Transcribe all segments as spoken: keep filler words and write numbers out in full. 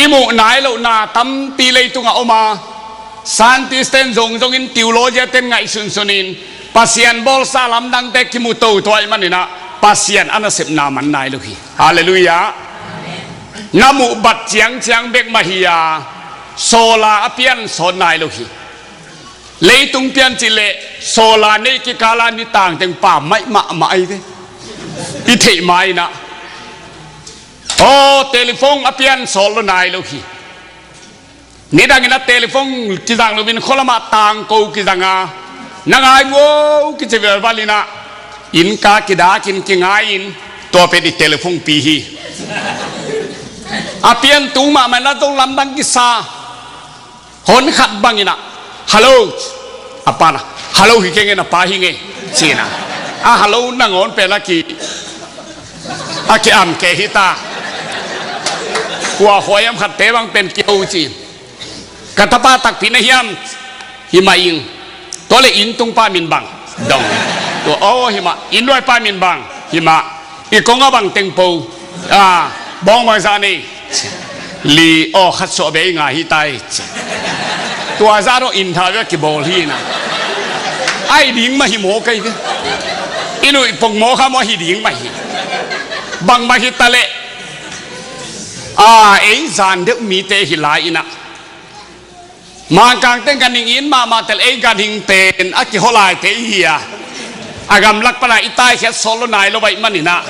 i muh nai lohna tampi leitungah om a, scientist ten zongzongin, theologian ten ngaihsunsunin, Pasian bawlsa lamdangte kimu toto ahih maninah Pasian a nasepna man nai lo hi. Halleluiah. Na muh bat ciangciang bek mah hi-a, sawla a pian sawt nai lo hi. Leitung pian cih leh sawla neih kikala nitang teng pammaih mahmah ahi ve. I theih ma-inah, aw, telephone a pian sawt lo nai lo hi. Nidangin a telephone kizang loin khualamah tangko kizang a, na ngai muo kici velvalinah, innka kidakin kingai-in, tua pen i telephone pi hi. A pian tung mahmah na zong lamdang kisa. Hon khat banginah, "Hallo," a panah, "Hallo hi keng e, na pa hi ngei," cinah, a hallo nangawn pen a ki, a ki-am kei hita. Kua khuaiam khatte bang pen kiho cin, "Ka tapa takpi na hiam?" "Hi mah ing." "Tua le inn tung pa min bang?" "Dong." "Tua aw hi mah." "Inn luai pa min bang?" "Hi mah." "I kong a bang teng po?" "A, bawng bangzah nei?" "Li." "Aw, khat suah bei ngai hi tai," ci. Tua zah dong inn tha bia kibawl hi na. Ai ding mah hi maw kei ve. I nuih pong maw kha maw hi ding mah hi. Bang mah hi ta leh, a, ei zan deuh mite hi lai inah, Mangkangte ganhing in mahmah tel ei ganhing pen a kihaw laite i hi a, a gamlak pana i taikhiat sawt lo nai lo baih maninah,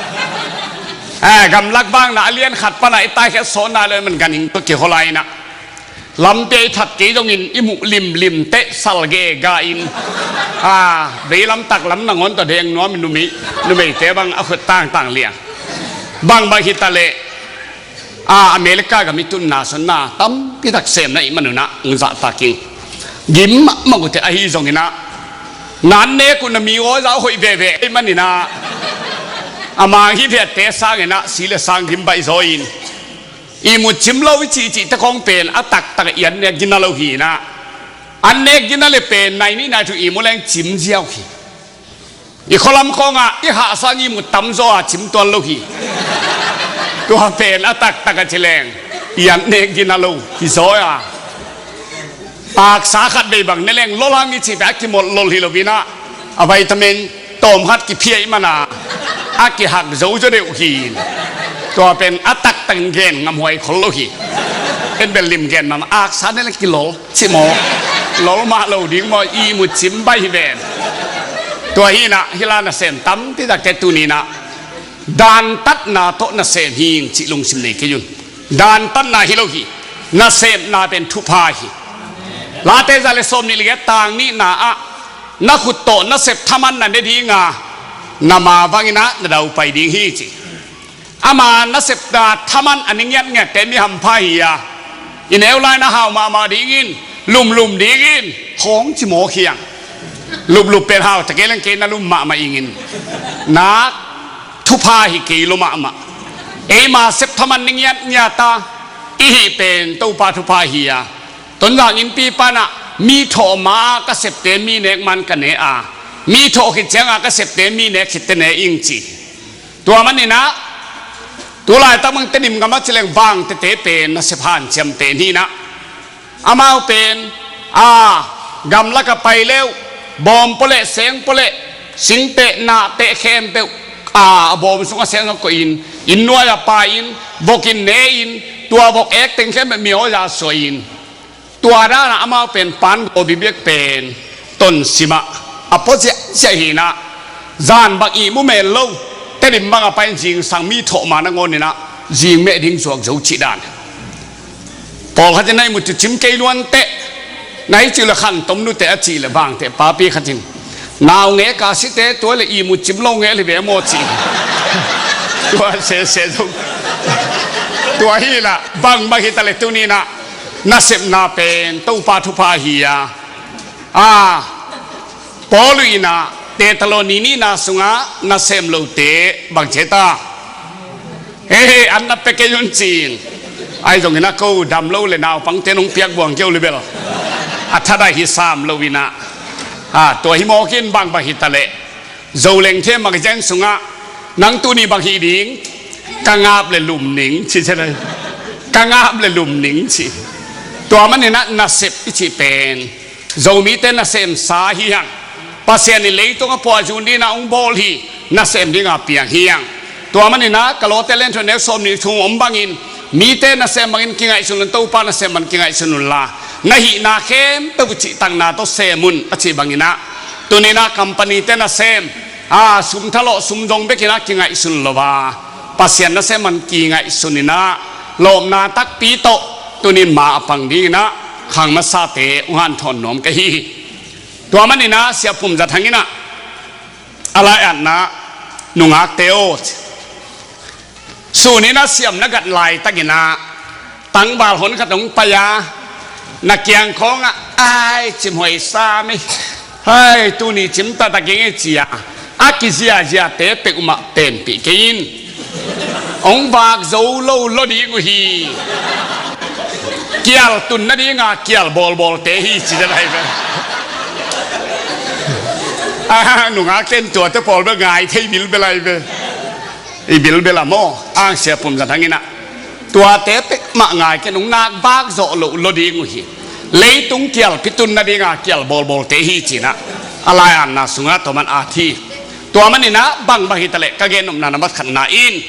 a, gamlak vangna a lian khat pana i taikhiat sawt nai lo man ganhing tawh kihaw lai inah, lampi a i that kei dongin i muh limlim teh sal gega in, a, veilam taklam nangawn tawh deng nuam i numei, numeite bang a khut tangtang liang. Bang bang hi ta leh, a, America gam i tunna sonna tampi tak semna i manunah hong zahtak ing. Gim mahmah uh teh ahi zonginah, na an nek uh na mi aw zah hoih veve i maninah, a mang hi viatte sanginah si le sang gim baih zaw in, ihmut cim lo i cihcihte khong pen a taktak i an nek gina lo hi inah, an nek gina le pen nai nih nai thum ihmu leng cim ziau hi. I khualam khawngah i hahsa ihmut tamzaw a cim tuan lo hi. Tua pen a taktak a ci leng i an nek gina lo hi zaw a, aksa khat vei bang ne leng lolhang i cih pen a kimawlh lol hi lo inah, a vitamin tawm khat kiphiah i mana a kihak zozo deuh hi. Tua pen a taktakin gen ngamhuai khol lo hi. En bel lim gen mahmah, aksa ne leng kilol ci maw? Lol mah lo ding maw, ihmut cim baih hi ven. Tua hi inah hih la nasem tampi takte tuni inah dantatna tawh nasem hi ing cih lungsim nei kei un. Dantatna hi lo hi. Nasepna pen thupha hi. Late za le sawm nih le giat tang nihna ah, na khut tawh nasep thaman na ne dinga, na ma vanginah na daupai ding hi ci. Ama nasepna thaman a ne ngiatngiatte mi hampha hi a, i neu lai na hau mahmah dingin, lumlum dingin, hong ci maw khiang. Luplup pen hau ta kei leng kei na lum mahmah ingin, na thupha hi kei lo mahmah. Eima sep thaman ne ngiatngiat a i hih pen Topa thupha hi a, Tonzang innpi panah mi thawh ma-a ka septe mi nek man ka ne a, mi thawh khit cianga ka septe mi nek khitte ne ing ci. Tua maninah tulaitak bang Tedim gamah ci leng vang tete pen nasep hanciam pen hi inah, amau pen, a, gamlak a pai leuh, bawm pawleh seng pawleh, singteh nahteh khempeuh, a, a bawm sungah seng a koihin, inn nuai a pai-in, vokin ne-in, tua vok ek teng khempeuh mi aw za suai-in, tua dana amau pen pan gaw bibiak pen tonsimah a pua ziahziah hi inah, zan bang ihmu mel lo, Tedim bang a pai-in zingsang mi thawh ma nangawninah zing meh ding zuak zo cih dan. Pawlkhat in na ihmut uh cim kei luanteh, na hih cih le khantom nuteh a cih le vangteh papi khat in, naungek a site tua le ihmut cim lo ngel hi ve maw cih. Tua sese zong. Tua hi inah bang bang hi ta le tuni inah nasepna pen Topa thupha hi a, a, Paul inah Thessaloni nihna sungah nasem lote bang ci ta. He he, an na pia kei un ci-in. Ahi zongin a ko dam lo le naupangte nong piak buang kei uh le bel a thadah hi sam lo inah. A, tua hi mawkin bang bang hi ta leh, Zo Lengthe magazine sungah nang tuni bang hi ding, ka ngap le lum ning ci ci lai. Ka ngap le lum ning ci. Tua maninah nasep i cih pen Zomite nasemsa hi hang. Pasian in leitung a puahzun dinah hong bawl hi. Nasem dinga piang hi hang. Tua maninah Kolose lian thum neu sawmnih thu om bangin, mite nasem bangin kingaihsun un, Topa nasem bangin kingaihsun unla, na hihna khempeuh uh cihtakna tawh sem un a cih banginah, tuninah company-te nasem, a, sum thalawh sum zong bekinah kingaihsun lo a, Pasian nasem bangin kingaihsun inah, lawpna takpi tawh tunin ma a pang dinginah khang masate hong hanthawn nuam ka hi hi. Tua maninah Sia Pum Za Thang inah a lai-atna, nungakte aw, suninah siam na gat laitakinah tangval hon khat hong pai-a, na kiangkhawngah, ai, cimhuai sa mei, hai, tuni cim taktak ing e, ci-a a kiziaziate peuhmah penpih kei in. Hong vak zo lo lo ding uh hi. Kial tun nadinga kial bawlbawlte hi, ci de lai ve. A, nungakten tuate pawl bel ngai thei bilbel lai ve. I bilbel a maw, ang Sia Pum Za Thang inah, tuate peuhmah ngai ken, hong nak vak zawh loh lo ding uh hi. Leitung kialpi tun nadinga kial bawlbawlte hi, cinah a lai-atna sungah tua man at hi. Tua maninah bangbang hitaleh ka gennopna nambat khatna in,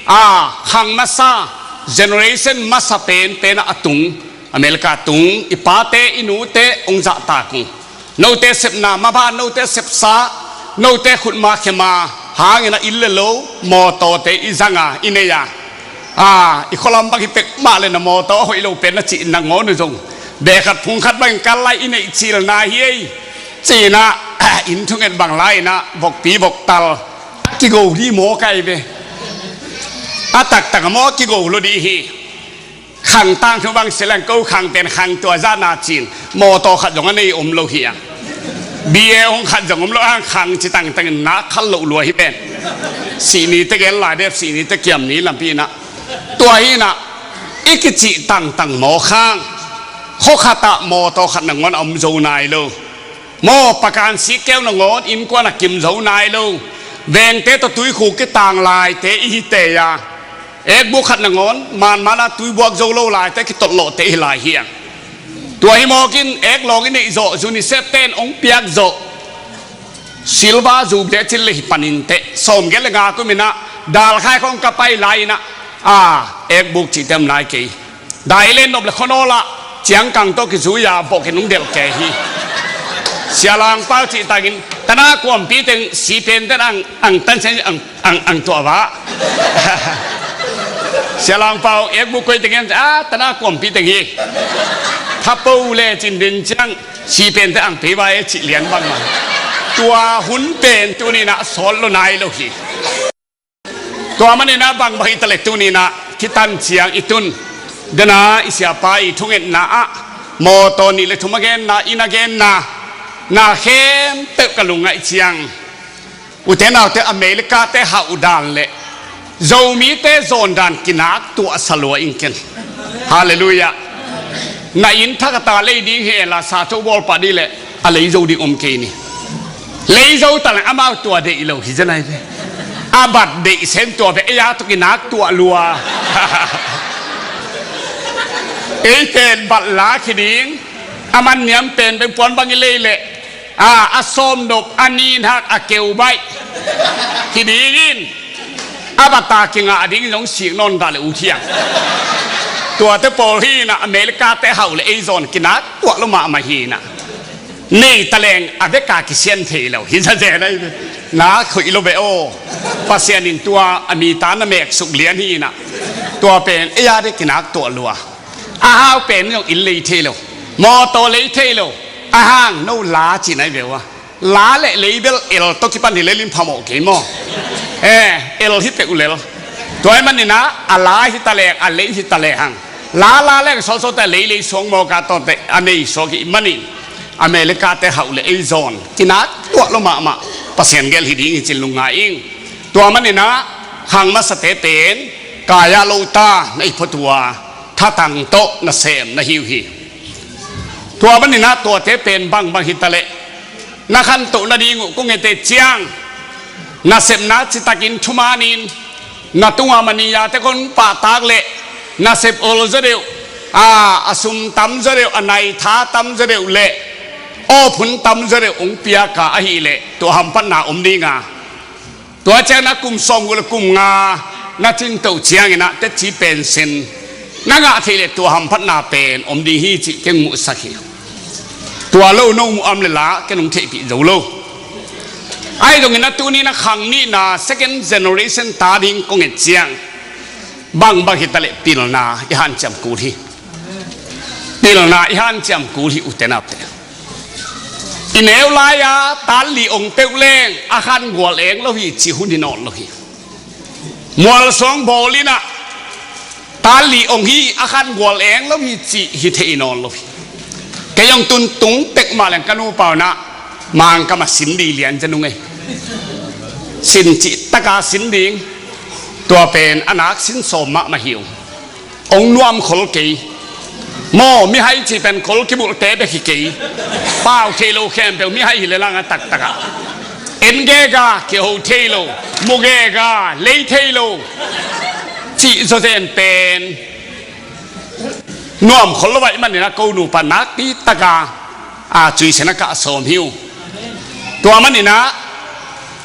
a, khang masa, generation masa penpenah a tung, America tung i pate i nute hong zahtak uh. Note sepna mabah, note sepsa, note khutma khema hanginah inn le lo, mawtawte i zanga i nei a, a, i khualam bang hi peuhmah le na mawtaw a hoih lo pen na cih nangawn uh zong, beh khat phung khat bangin kal lai i neih cilna hi ei, cinah, inn thunget bang lai-inah vokpi voktal a kigo dih maw kai ve. A taktak a maw a kigo lo dih hi. Khang tangthu bang sileng ko khang pen khang tua zahna cin, mawtaw khat zong a nei om lo hi a, B A hong khat zong om lo ang, khang ci tangtangin nak khal loh lua hi pen. Sihni te gen lai dep, sihni te kiam ni lampi inah. Tua hi inah i kicih tangtang maw khang, khua khatah mawtaw khat nangawn a om zo nai lo. Maw pakan sikkeu nangawn innkuan a kim zo nai lo. Vengte tawh tuikhuk kitang laite i hi tei a, ekbuk khat nangawn manmana tuibuak zo lo laite kitotlawhte i hi lai hi a. Tua hi mawkin ek lawng i neih zawh, UNICEF ten hong piak zawh silver jubilee cin le hi panin teh, sawmgiat le nga kuminah dalkhai khawng ka pai lai-inah, a, ekbuk cihte om nai kei. Dailen nop le khuanawl ah ciangkang tawh kizui-a bawkin hong delh kei hi. Sia Langpau cih tangin tana kuampi teng sipente ang, ang tansen ang, ang, ang tuah vah. Sia Langpau ekbuk koi tengin, a, tana kuampi teng hi. Thapo le cin den ciang sipente ang pei vai e cih lian bangmah. Tua hun pen tuninah sawt lo nai lo hi. Tua maninah bangbang hitaleh tuninah kitan ciang i tun dena i siapa i thungetna ah mawtaw nih le thum a genna, inn a genna, na khempeuh ka lungngaih ciang, ute naute, America-te hauh dan le Zomite zawn dan kinak tuahsa lua ing ken. Halleluiah. Na inn thakata lei ding hi e la, sa tho bawlpah dih leh a lei zo ding om kei ni. Lei zo ta leng amau tua deih lo hi zenai ve. A bat deih sen tua ve, ei a tuk i nak tuah lua. Ei pen bat la khi ding. A man niam pen beng puan bang i lei leh, a, a sawm nop, a nin hak, a keu baih khi ding in. A bata kingah ding zong sik nawn dah le uh thiang. Tuate pawl hi inah America-te hauh le ei zawn kinak tuah lo mahmah hi inah. Nei taleng a veka kisian thei lo hi zazen ahi ve. Nak hoih lo ve aw. Pasian in tua a mi ta na meksuk lian hi inah. Tua pen ei a dek kinak tuah lua. A hau pen zong inn lei thei lo, mawtaw lei thei lo. A hang no la cin ahi ve uh a. La le lei bel el tawh kipan hi lel in phamawh kei maw? Eh, el hi pek uh lel. Tua ahih maninah a la hi talek, a lei hi talek hang. La la leng sawtsawt a lei lei suang mawk a tawte a nei suak hi manin America-te hauh le ei zawn kinak tuah lo mahmah Pasian gel hi ding hi cin lungngai ing. Tua maninah khang masate pen kai-ah lo ta na i phuat uh a, thatang tawh nasem na hi uh hi. Tua maninah tuate pen bangbang hi taleh na khantoh nading uh kong ete ciang, nasepna citakin thumanin na tungah maniyate kon pahtak leh Nasep ol zaw deuh, a, a sum tam zaw deuh, a nai tha tam zaw deuh leh awphun tam zaw deuh hong piak a, ahih leh tua hamphatna om ding a, tua ciangin ah kum sawmguk leh kum nga na cingtoh ciangin ah teci pension na ngah theih leh tua hamphatna pen om ding hi cih kei hong muhsak hi. Tua lo no muh a om leh la, kei hong theihpih zo lo. Ahi zongin ah tuni-in ah khang nihna second generation ta ding kong et ciang, bangbang hitaleh pilna i hanciam kul hi. Pilna i hanciam kul hi, ute naute. I neu lai-a tal li ong peuh leng a khan gual eng lo hi cih hun hi nawn lo hi. Mualsuang bawl in ah tal li ong hi, a khan gual eng lo hi cih hi thei nawn lo hi. Kei zong tun tung pek mah leng ka nupa un ah Mangkam ah sin ding lian zen ung ei. Sin cih taka sin ding. Tua pen a nak sin sawm mahmah hi ung. Ong nuam khol kei. Maw, mihai cih pen kol kibulhte bek hi kei. Pau thei lo khempeuh mihai hi leh lang a taktak ah. En gega, kiho thei lo. Mu gega, lei thei lo. Cih zawzen pen nuam khol lo ahih manin ah ko nupa nakpi taka, a, cuihsiatna kah sawm hi ung. Tua manin ah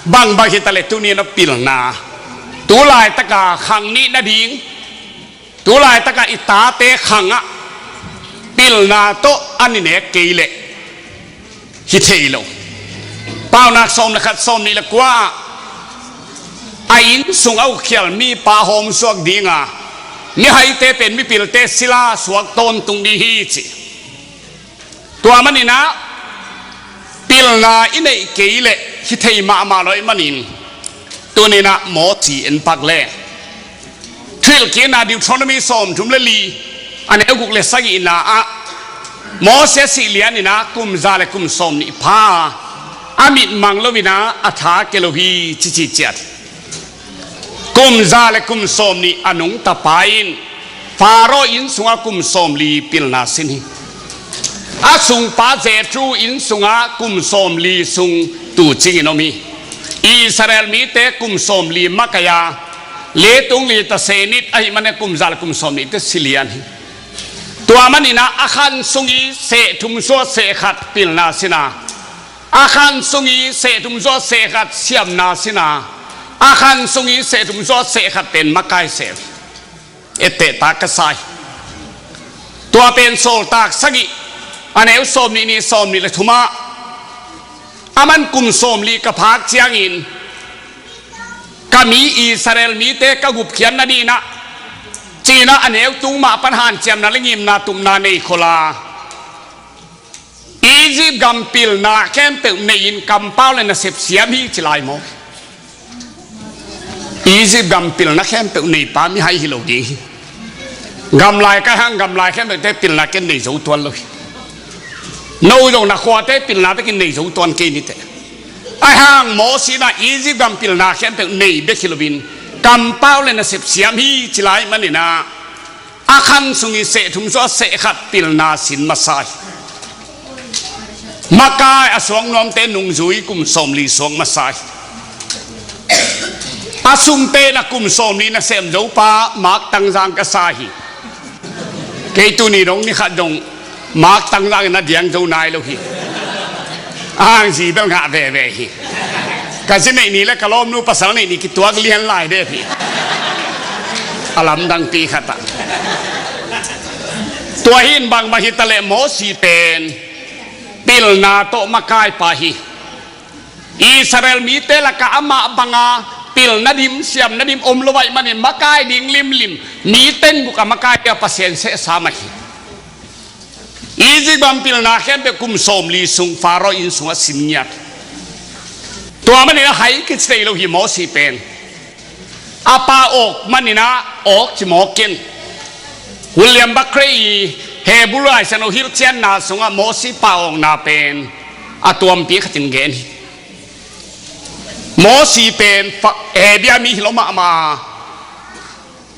bangbang hitaleh tuni-in ah pilna, tu laitaka khang nih nading, tu laitaka i tate khang ah pilna tawh an i nek kei leh hi thei lo. Paunak sawm leh khat, sawm nih leh kua ah a inn sung a ukhial mipa hawmsuak ding a, mihaite pen mipilte sila suak tawntung ding hi ci. Tua manin ah pilna i neih kei leh hi thei mahmah lo ahih manin, tuni-in ah Mosi en pak leng. Thuhilhkikna Deuteronomy sawmthum leh li, a neu guk leh sagihna ah, Mosi a sih lianin ah kum za leh kum sawmnih pha a, a mit mang loin ah a tha kia lo hi ci ci ciat. Kum za leh kum sawmnih a nungta pa in Pharaoh inn sungah kum sawmli pilna sin hi. A sungpa Jethro inn sungah kum sawmli sung tu cingin om hi. Israel mite kum sawmli makai a, leitung li ta se nit ahih manin kum za leh kum sawmnih te si lian hi. Tua manin ah a khan sung i seh thum suah seh khat pilna sin a, a khan sung i seh thum suah seh khat siamna sin a, a khan sung i seh thum suah seh khat pen makai seh hi. Etteh tak ka sa hi. Tua pen Sawltak sagih, a neu sawmnih nih, sawmnih leh thum ah, aman kum sawmli ka phak ciangin ka mi Israel mite ka gupkhiat nadingin ah, ci-in ah a neu tung mah pan hanciamna leh ngimna tupna nei khol a, Egypt gam pilna khempeuh nei-in kampau leh nasep siam hi ci lai maw? Egypt gam pilna khempeuh neipa mihai hi lo ding hi. Gamlai ka hang, gamlai khempeuhte pilna ken nei zo tuan lo hi. No zong na khuate pilna bekin nei zo tuan kei ni teh. Ahi hang Mosi in ah Egypt gam pilna khempeuh nei bek hi loin kampau leh nasep siam hi ci lai manin ah, a khan sung i seh thum suah seh khat pilna sin masa hi. Makai a suak nuamte nungzui kum sawmli suak masa hi. A sungte in ah kum sawmli nasem zo pa Mak Tangzang ka sa hi. Kei tuni dong ni khat dong Mak Tangzang in a diang zo nai lo hi. A hang zi bel ngah veve hi. Ka zi neih ni leh ka lawmnu pasal neih ni kituak lian lai dep hi. A lamdangpi khat ah. Tua hi-in bangbang hitaleh Mosi pen pilna tawh makai pa hi. Israel mite lakah amah banga pilna dim, siamna dim om lo ahih manin makai ding limlim, mi teng buk a makai a, Pasian sehsa mah hi. Egypt gam pilna khempeuh kum sawmli sung Pharaoh inn sungah sin ngiat. Tua manin a hai kici thei lo hi Mosi pen. A pa awk manin ah awk ci mawk ken. William Barclay i Hebrew Israel hilhcianna sungah Mosi pa awkna pen a tuampi khatin gen hi. Mosi pen Hebia mi hi lo mahmah.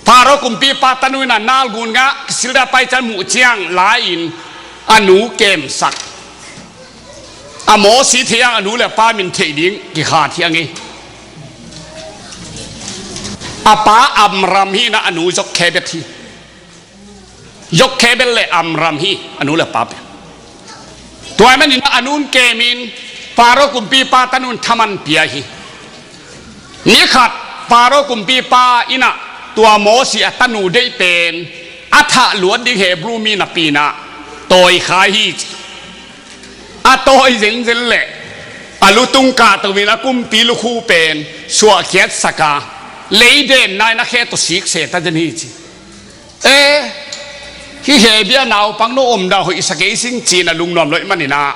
Pharaoh kumpipa tanu in a nalgun ngah kisil ding a pai ciang muh ciang la-in a nu kemsak. A Mosi thei hang a nu le a pa min theih ding kikhat hi a ngei. A pa Amram hi in a, a nu Jokhebed hi. Yokebed le Amram hi, a nu le pa pen. Tua ahih manin a nun kemin Faro kumpipa tanun thaman pia hi. Ni khat Faro kumpipa in ah tua Mosi a tanu deih pen a thah luat ding Hebru mi napi in ah tawi kha hi ci. A tawi zenzen leh a lutung kahto in a kumpi lukhu pen suahkhiatsak a, lei denna in a khe tawh sik se ta den hi ci. E, hih Hebru naupang no om dah hoih sa kei sing ci-in a lungnuam lo ahih manin ah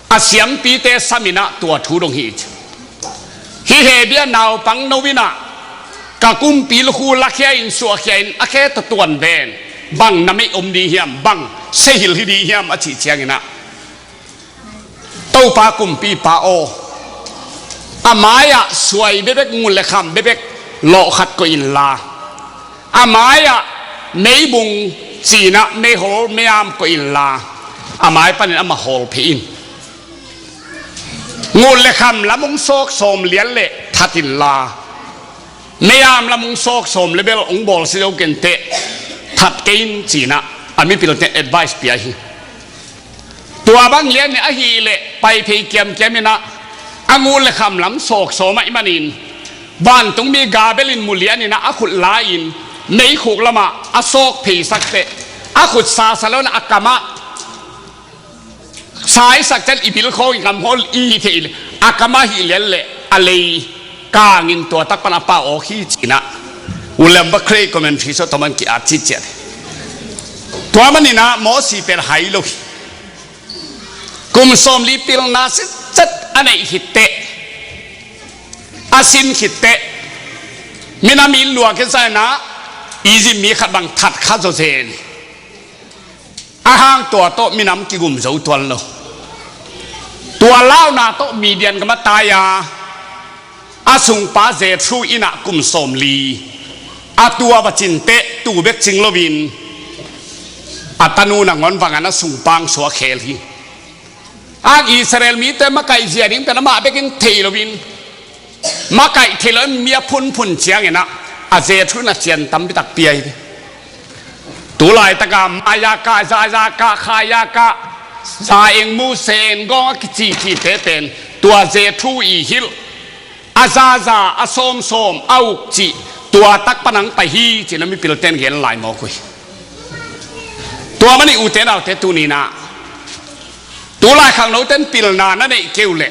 a siampite sam in ah tua thu dong hi ci. Hih Hebru naupang no in ah ka kumpi lukhu lakhia in suahkhia in a khe tawh tuan ven, bang na meih om ding hiam, bang sehil hi ding hiam a cih ciangin ah, Topa kumpipa aw, a mai-ah suai bekbek, ngut le kham bekbek lawh khat koih inla, a mai-ah meibung ci-in ah meihol meiam koih inla, a mai panin amah hawl phei in. Ngut le kham lam hong sawk sawm lian leh that inla, meiam lam hong sawk sawm le bel hong bawl sia zo kei inteh, that kei in ci-in ah a mipilte advice pia hi. Tua bang lian in ahih leh pai phei kiamkiam in ah a ngut le kham lam sawk sawm ahih manin vantungmi Gabriel in mu lian in ah a khut la-in meikhuk lamah a sawk pheisak teh, a khut sasa lo in ah a kamah saisak ciang i bil khawng i kam hawl i hi thei leh, a kamah hih lian leh a lei kangin tua tak pan a pau awk hi ci-in ah William Barclay commentary sawh tawh man ki-at citciat hi. Tua manin ah Mosi pen hai lo hi. Kum sawmli pilna sitset a neih khit teh, a sin khit teh, minam in lua kei sa in ah Egypt mi khat bang that kha zawzen hi. A hang tua tawh minam kigum zo tuan lo. Tua launa tawh Midian gam ah tai a, a sungpa Jethro in ah kum sawmli a tua va cin teh, tu bek cing loin a tanu nangawn vang a na sungpa hong suak khel hi. A Israel mite makaih zia ding pen amah bekin thei loin, makaih thei loin mi a phunphun ciangin ah a Jethro in ah cian tampi tak pia hi. Tu laitak a mai-a kah, za-a kah, khai-a kah, za-eng mu, se-eng gawng a kicicite pen tua Jethro i hilh, a zaza, a sawmsawm, a uk cih tua tak pan hong pai hi ci-in a mipilte'n gen lai mawk uh hi. Tua manin ute naute, tuni-in ah tu lai khangnote'n pilna na neih kei uh leh,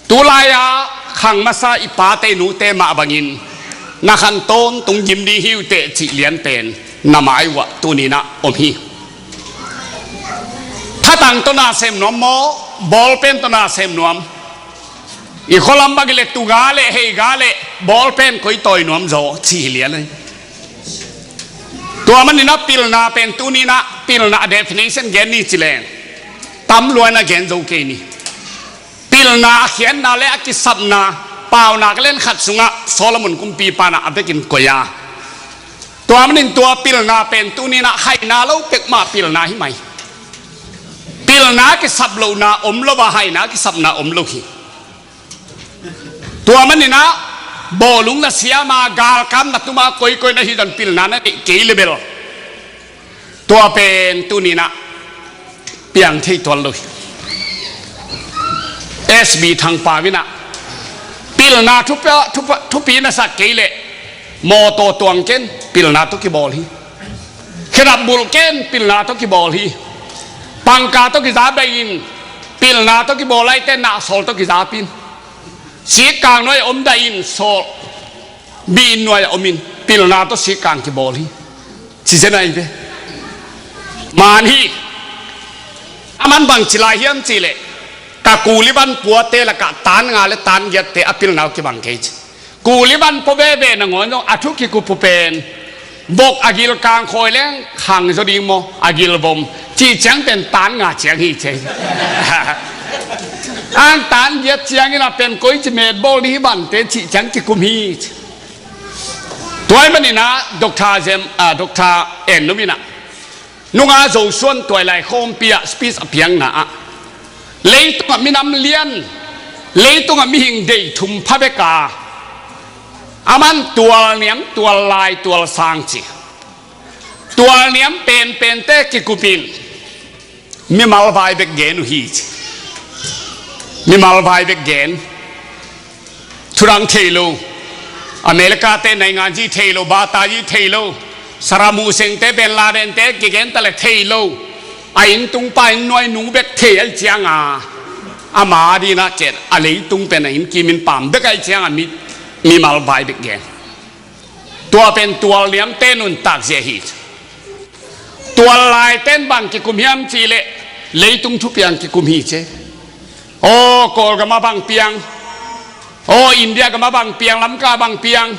tu lai-a khang masa i pate i nute mah bangin na khan tawntung gim ding hi uh teh cih lian pen na mai uh ah tuni-in ah om hi. Thatang tawh na sem nuam maw, bawlpen tawh na sem nuam? I khualam bang hi leh tu ga leh, hei ga leh, bawlpen koi tawi nuam zaw cih hi lian hi. Tua manin ah pilna pen tuni-in ah pilna a definition gen ni ci leng tam lua-in ah gen zo kei ni. Pilna a khiatna le a kisapna, Paunak lian khat sungah Solomon kumpipa in ah a bekin koih a, tua manin tua pilna pen tuni-in ah haina lo pek mah pilna hi mai. Pilna a kisap lohna om lo a, haina a kisapna om lo hi. Tua manin ah bawlung na siam a, galkap na tum a, koikoi na hih zah-in pilna na neih kei leh bel, tua pen tuni-in ah piang thei tuan lo hi. S B Thangpau in ah pilna thupi, thupi, thupi na sak kei leh mawtaw tuang ken, pilna tawh kibawl hi. Khedap bulh ken, pilna tawh kibawl hi. Pangka tawh kiza bai in, pilna tawh kibawl a, eite nahsawl tawh kiza pi in. Sikkang nuai-ah om dah in, sawl, bi-inn nuai-ah om in, pilna tawh sikkang kibawl hi. Ci zen ahi ve. Man hi. Aman bangci lai hiam cih leh, ka kuli van puate lakah tan nga le tan giatte a pilna uh kibang kei ci. Kuli van pua veve nangawn zong a thu kikup uh pen, vok a gilkang khawi leng khang zaw ding maw, a gilvom cih ciang pen tan nga ciang hi ci. Ang tan giat ciangin a pen koici metbawl ding hi vante cih ciang kikum hi ci. Tua ahih manin ah Doctor Jem, ah, Doctor En Num in ah, nunga Zosuan tuailai khawmpi ah speech a piakna ah, leitungah minam lian, leitungah mihing dei thum pha bek a, aman tual niam, tual lai, tual sang ci. Tualniam penpente kikumin mimal vai bek gen uh hi ci. Mimal vai bek gen. Thudang thei lo. America te naingan zi thei lo, Bata zi thei lo. Saddam Hussein te, Bin Laden te kigen ta le thei lo. A inn tung pa inn nuai nung bek thei ai cianga, ama dina cen a leitung pen a inn kimin pam bek ai cianga mi, mimal vai bek gen. Tua pen tualniamte nuntak zia hi. Tual laiten bang kikum hiam cih leh leitung thupiang kikum hi ci. Aw, Kawlgama bang piang, aw, India gama bang piang, Lamka bang piang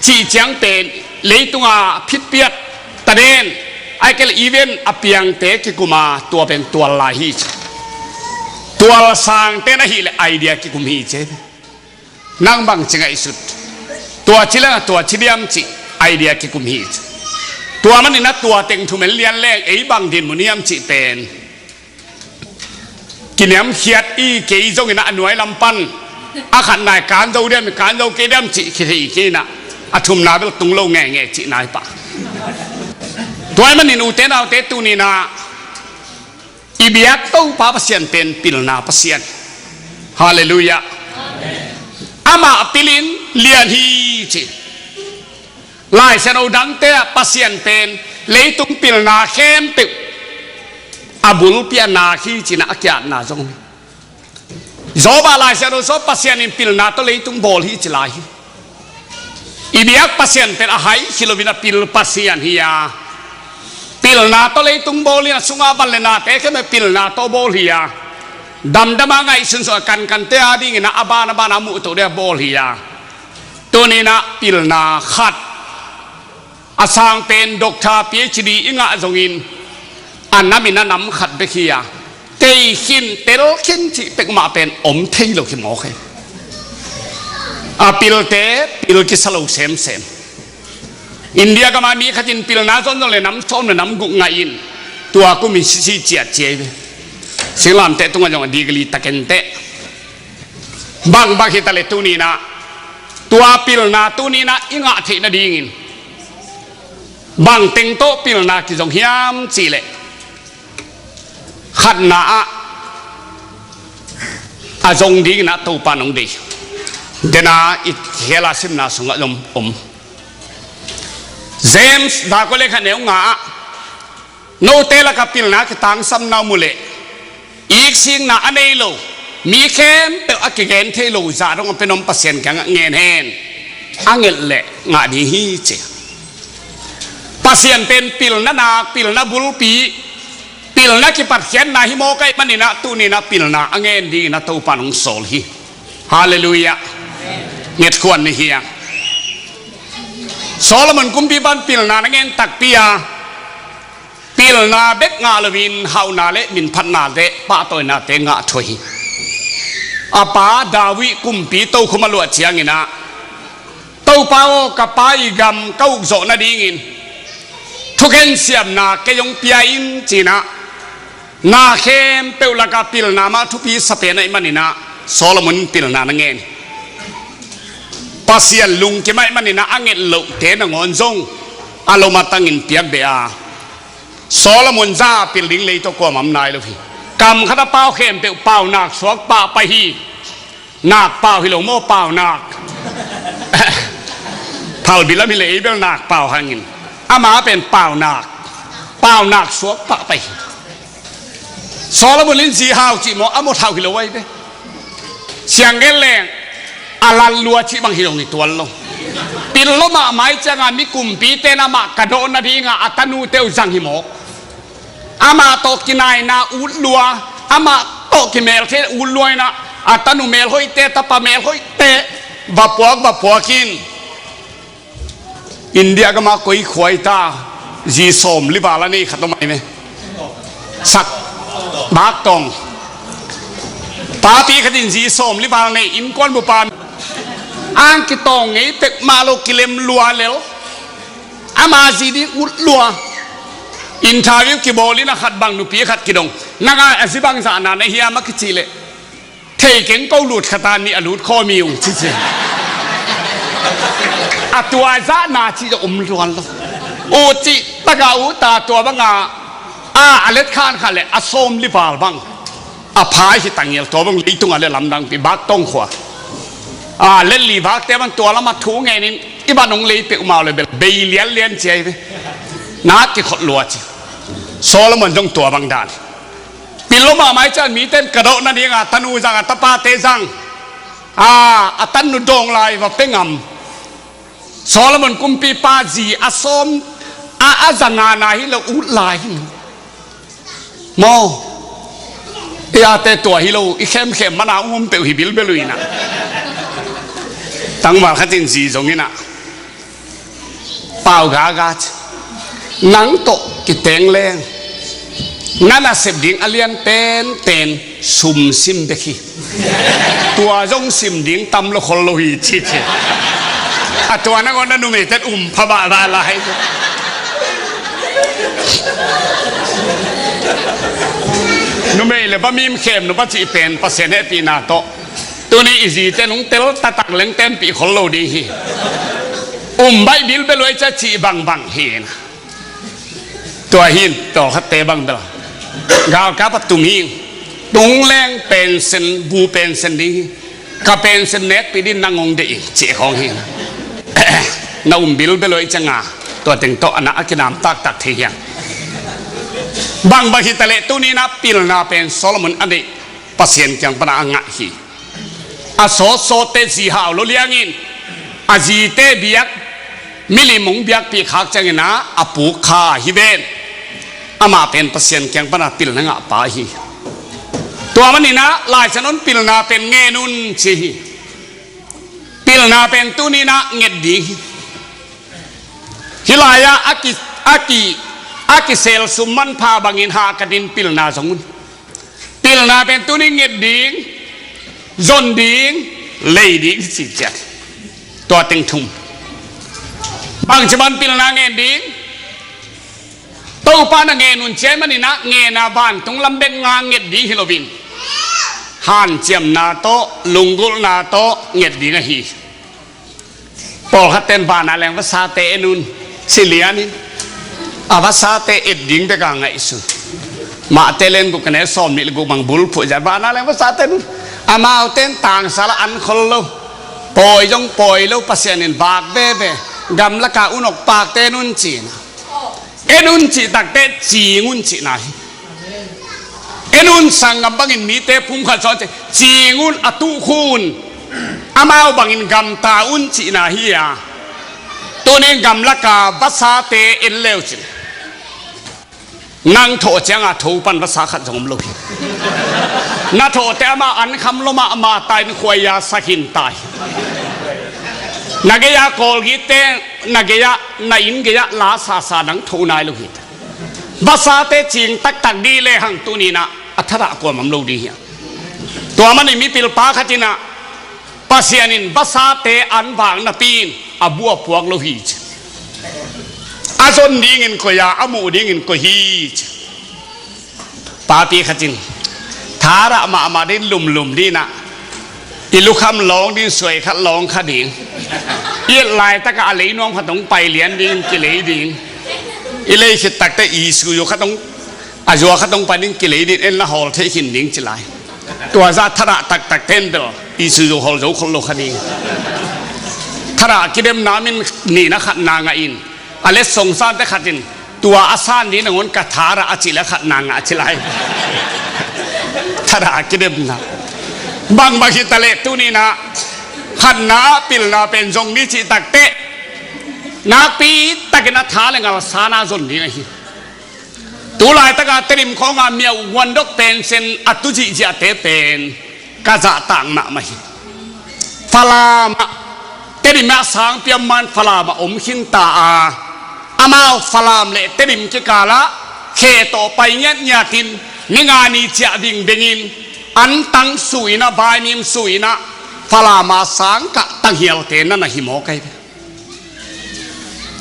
cih ciang pen leitunga phitpiat taden ai kei le event a piangte kikuma tua pen tual lai hi ci. Tual sangten ahih leh idea kikum hi ci. Nang bang ci ngaihsut. Tua ci leng a tua ci diam cih idea kikum hi. Tua manin a tua teng thumen lian leng ei bang din mu niam cih pen kiniamkhiat i kei zongin a nuai lam pan a khat nai kan zo diam, kan zo kei diam cih khithei kei na a thumna bel tung lo ngeingei cih nai pah. Tua manin ute naute tuninah i biak Topa Pasian pen pilna Pasian. Halleluiah. Amah pilin lian hi ci. Laisiangtho dangte ah Pasian pen leitung pilna khempeuh a bulpi a nak hi cinah a kiatna zong hi. Job ah Laisiangtho sung Pasian in pilna tawh leitung bawl hi ci lai hi. I biak Pasian pen a hai hi loin a pil Pasian hi a, pilna tawh leitung bawl hi a, sungah van le nate khempeuh pilna tawh bawl hi a, damdama ngaihsun sungah kankante a dingin a ban a ban a muhtoh dia bawl hi a, tuninah pilna khat a sang pen doctor, PhD i ngah zongin a namin a nam khat bek hi a, tei khin tel khin cih pek mah pen om thei lo hi mawk hi. A pilte pil kisa lo semsem. India gama mi khatin pilna zonzon le nam sawm le nam guk ngahin tua kumin sisi ciat ciai ve. Singlamteh tungah zong a degree takenteh bangbang hita le tuninah tua pilna tuninah i ngah theih nadingin bang teng tawh pilna kizong hiam cihleh khatna ah a zong dinginah Topa nong dei. Dena i khela simna sungah zong om. James zakua le khat neu nga ah note lakah pilna kitangsam na mu leh iksikna a nei lo mi khempeuh a kigen thei lo zah dong a pen om Pasian kiangah ngen hen. A ngelh leh ngah ding hi ci. Pasian pen pilna nak, pilna bulpi, pilna kipatkhiatna hi mawk ahih maninah tuninah pilna a ngen dinginah Topa nong sawl hi. Halleluiah. Ngetkhuan ni hi a, Solomon kumpipan pilna na ngen takpi a, pilna bek ngah loin hauhna le minphatnate pahtawinate ngah thuah hi. A pa David kumpi tokhom a luah cianginah Topa aw, ka pa i gam ka ukzawh nadingin thukhen siamna kei hong pia in cinah na khempeuh lakah pilna mah thupi sa pen ahih maninah Solomon in pilna na ngen hi. Pasian lungkim ahih maninah a nget lohte nangawn zong a lom a tangin piak beh a, Solomon zah a pil ding lei tawh kuamah om nai lo hi. Kam khat a pau khempeuh pau nak suak pah pai hi. Nak pau hi lo maw, pau nak. Phalbi lam hi le ei bel nak pau hangin ama pen pau nak, pau nak suak pah pai hi. Solomon in zi hau cih maw, a mawt hau hi lo ai ve. Siang gen leng a lan lua cih bang hi lo ngi tuan lo. Pil lo mahmah i cianga mi kumpite in amah ka dawh nadinga a tanute uh zang hi mawk. Amah tawh kinaina ut lua, amah tawh kimelthei ut lua inah a tanu melhoihte, tapa melhoihte va puak va puak in. India gama koi khua i ta, zi sawm li val a nei khat om ai me. Sak bak tawng. Papi khatin zi sawm li val nei, innkuan bupa ang kitawng ngei pek mah lo, kilem lua lel. Ama zi ding ut lua. Interview kibawlin a khat bang nupi khat kidong. Nang a zi bang zahna na hiam a kicih leh thei keng, ko lut khata nih a lut khawm hi ung ci ci. A tua zahna cih zong om luan lo. U cih taka u ta tua banga a, a let khan khat le a sawm li val bang a phai hi tangial tua bang leitunga le lamdangpi bak tong khua. A let li vakte bang tua lama thu ngenin i ban hong lei peuhmau le bel bei lianlian ciai ve. Na kikhot lua ci. Solomon zong tua bang dan. Pil lo mahmah i cian miten ka dawh nadinga tanu zang a tapate zang a, a tanu dawng lai va pe ngam. Solomon kumpipa zi a sawm a, a zangana hi lo ut lai hi. Maw, i ate tua hi lo i khemkhem mana um peuh hi bilbel uh inah. Tangval khatin zi zong inah pau gaga ci. Nang tawh kiteng leng na nasep ding a lian penpen sum sim bek hi. Tua zong sim ding tam lo khol lo hi ci ci. A tua nangawn na numeite um pha bahbah lai. Numei le pa mim khem nupa cih pen Pasian hehpihna tawh tuni i zite nung tel tatak leng tenpih khol lo ding hi. Um baih bilbel uh a i ca cih bangbang hi na. Tua hin tawlkhatte bang bel galkap a tum hi. Tung leng pensen bu pensen ding hi. Ka pensen nekpih din nang hong deih in cih khawng hi. Na um bilbel uh a i canga tua teng tawh a na a kinam taktak thei hiang. Bangbang hitaleh tuninah pilna pen Solomon a deih Pasian kiang pana a ngah hi. A sawtsawtte zi hau lo liangin a zite biak milim hong biakpih khak cianginah a puk kha hi ven. Amah pen Pasian kiang pana pilna ngahpa hi. Tua maninah Lai Siangtho in pilna pen ngen un ci hi. Pilna pen tuninah nget ding hi. Hih lai-ah a ki, a ki, a kisel sum manpha bangin hahkatin pilna zong un. Pilna pen tuni nget ding, zon ding, lei ding hi ci ciat. Tua teng thum. Bangci ban pilna ngen ding. Topa na ngen un ciai maninah ngena vantung lam bek nga nget ding hi loin hanciamna tawh lunggulhna tawh nget ding ahi. Pawlkhatten vana leng vasate en un ci lianin a vasate et ding beka ngaihsun. Mahte len guk kane sawm nih le guk bang bulphuh zat vana leng vasate en un. Amauten tangsalah an khol lo. Pawi zong pawi lo Pasian in vak veve. Gamlaka unok pakte en un cina. En un cih takte cing un cihna hi. En un sanggam bangin mite phumkhat sawh ci, cing un a tuh khun amau bangin gamta un cihna hi a. Tunin gamlaka vasate en leu cin. Nang thawh cianga tho pan vasa khat zong om lo hi. Na thawhte amah an kham lo mahmah ta in khuaia sakhin ta hi. Na gei-a kawlgitte na gei-ah na inn gei-ah la sasa nang tho nai lo hi. Vasate cing taktak dih lehang tuninah a thadah kuamam lo dih hiam? Tua manin mipilpa khatinah Pasian in vasate an vak napi in a bu a puak lo hi ci. A zon dingin koi a, a muh dingin koi hi ci. Papi khatin thadah mahmah din lumlum dinah i lukham lawng din suai khat lawng kha ding. I et laitakah a lei nuam khat hong pai lian dingin kilei ding. I lei khit takte i suyu khat hong a zua khat hong pai ding kilei din en la hawl theih khin ding ci lai. Tua zah thadah taktak ten bel i suyu hawl zo khol lo kha ding. Thadah kidemna min nihna khatna ngah in a letsong sante khatin tua a san ding nangawn ka thadah a cih le khatna ngah ci lai. Thadah a kidemna bangbang hitaleh tuninah khatna ah pilna pen zong ni cih takteh nakpi takin a tha le ngal sana zon ding ahi. Tu laitaka Tedim khawnga miau guandok pensen a tu zihziahte pen ka zahtak mahmah hi. Falam ah Tedim ah sangpiam man Falam ah om khinta a, amau Falam le Tedim kikalah khe tawh pai ngiatngiatin ninga ni ciah vingbengin antang suinah vaimim suinah Falam ah sangkah tanghialte na na hi mawk ahi ve.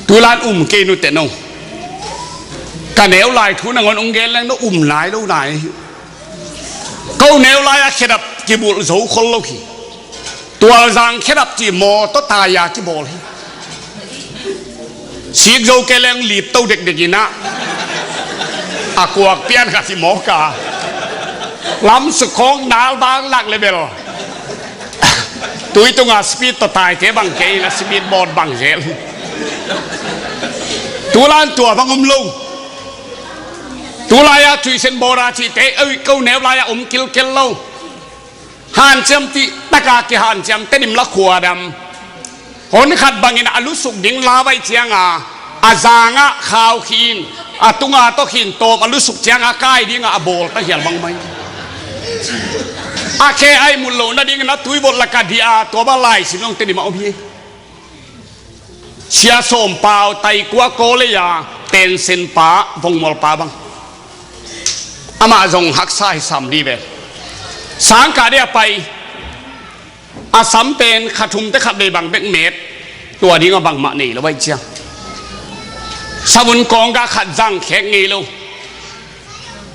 Tulan um kei nute no. Ka neu lai thu nangawn ung gen leng no um nai lo nai. Ko neu lai a khedap kibulh zo khol lo hi. Tualzang khedap ci maw tawh taya kibawl hi. Sik zo kei leng lipto dekdek in ah, a kuak pian khat hi mawk a, lamsuk khawng nal bang lak le bel tui tunga speed tawh taite bang kei in ah speed boat bang zel. Tulan tua bang om lo. Tulai-a tuisen bawra cihte ko neu lai-a om kilkel lo. Hanciam cih taka kihanciam, Tedim la khuadam. Hon khat bangin a lusuk ding la vai cianga a zangah khau khin, a tunga tawh khin tawm a lusuk cianga kai dinga a bawl ta hial bang mai. A khe a ihmut loh nadingin a tuivot laka dih a tua bang laisim zong Tedim a om hi. Sia Sawm Pau, Taikua Kawlei-a pension pa, vongmual pa bang. Amah zong haksa hi sam dih ve. Sangkah dih a pai, a sam pen kha thumte khat vei bang bek met, tua dingah bangmah nei lo vai ciang. Savun kawngga khat zang khek ngei lo.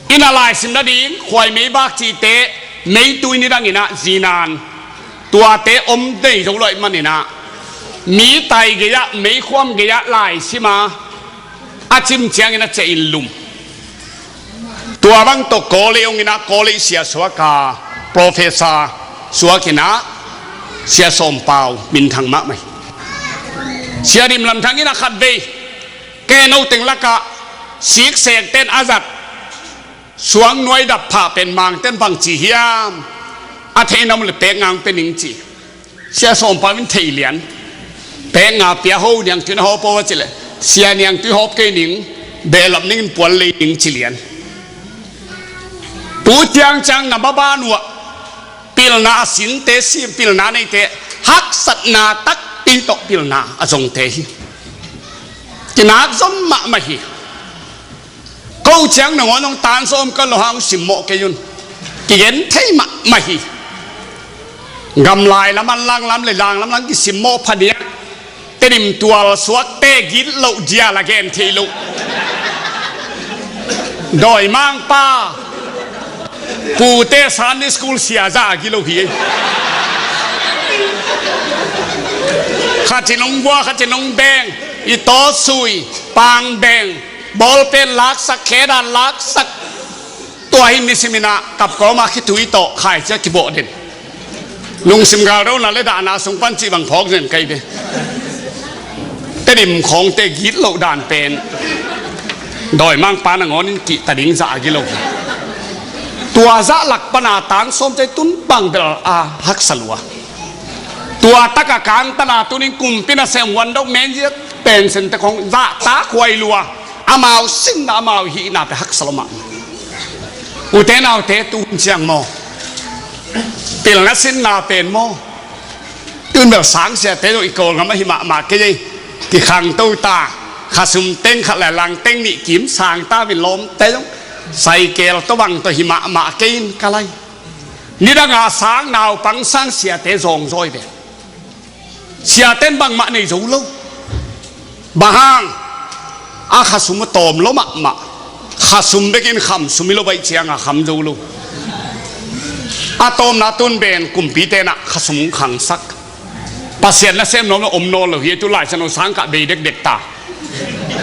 Inn a laisim nading khuai meibak cihte meitui nidangin ah zinan tuate om nei zo lo ahih manin ah mi tai gei-ah, meikhuam gei-ah laisim a, a cim ciangin a ciah in lum. Tua bang tawh Kawlei hong in ah Kawlei sia suak a, professor suak in ah Sia Sawm Pau minthang mahmah hi. Sia Dim Lam Thang in ah khat vei kei no teng lakah siksekten a zat suang nuai dap phah pen mangten bang ci hiam, a theihna om le pek ngang pe ning ci. Sia Sawm Pau in thei lian. Pek nga pia ho, niangtui na hawp aw a cih leh, sia niangtui hawp kei ning, behlap ningin puan lei ning ci lian. Tu ciangciang na maban uh ah pilna a sinte, si pilna neite, haksatna takpi tawh pilna a zongte hi. Kinak zom mahmah hi. Ko ciang nangawn hong tansawm ka lo hang simmawh kei un. Kigen thei mahmah hi. Gamlai lam an lang lam le lang lam lang kisimmawh phadiak. Tedim tual suakte gitloh dial a gen thei loh. Dawimangpa, pute Sunday school sia zah a gilo hi. Khatin hong gua, khatin hong beng, i tawsui, pang beng, bawlpen laksak, khedan laksak. Tua hi nisim in ah kapkawma khitui tawh khaicia kibawh den. Lungsim galdona le dahna sung pan cih bang phawk zen kai ve. Tedim khawngte gitloh dan pen dawimangpa nangawn in kihta ding zah a gilo. Tua zah lak pana tansawm cai tun bang bel a haksa lua. Tua taka kangtana tunin kumpi nasem wan dok menziat pensente khawng zahta khuai lua. Amau sinna, amau hihna pe haksa lo mah. Ute naute, tu hun ciang maw, pilna sinna pen maw, tun bel sangsiate zong i Kawlgam ahi mahmah kei ei. Kikhangto ta, khasum teng khat le lang teng nih kim sang ta, min lawmte zong saikel tawh bang tawh hi mahmah kei in ka lai. Nidanga sang naupang sangsiate zawngzawi ve. Siaten bangmah nei zo lo. Bang hang? A khasum a tawm lo mahmah. Khasum bekin khamsum hi lo baih cianga kham zo lo. A tawmna tun ben kumpite nah khasum khangsak. Pasian nasem nuam lo om nawn lo hi, tu laisan lo sangkah bei dekdek ta.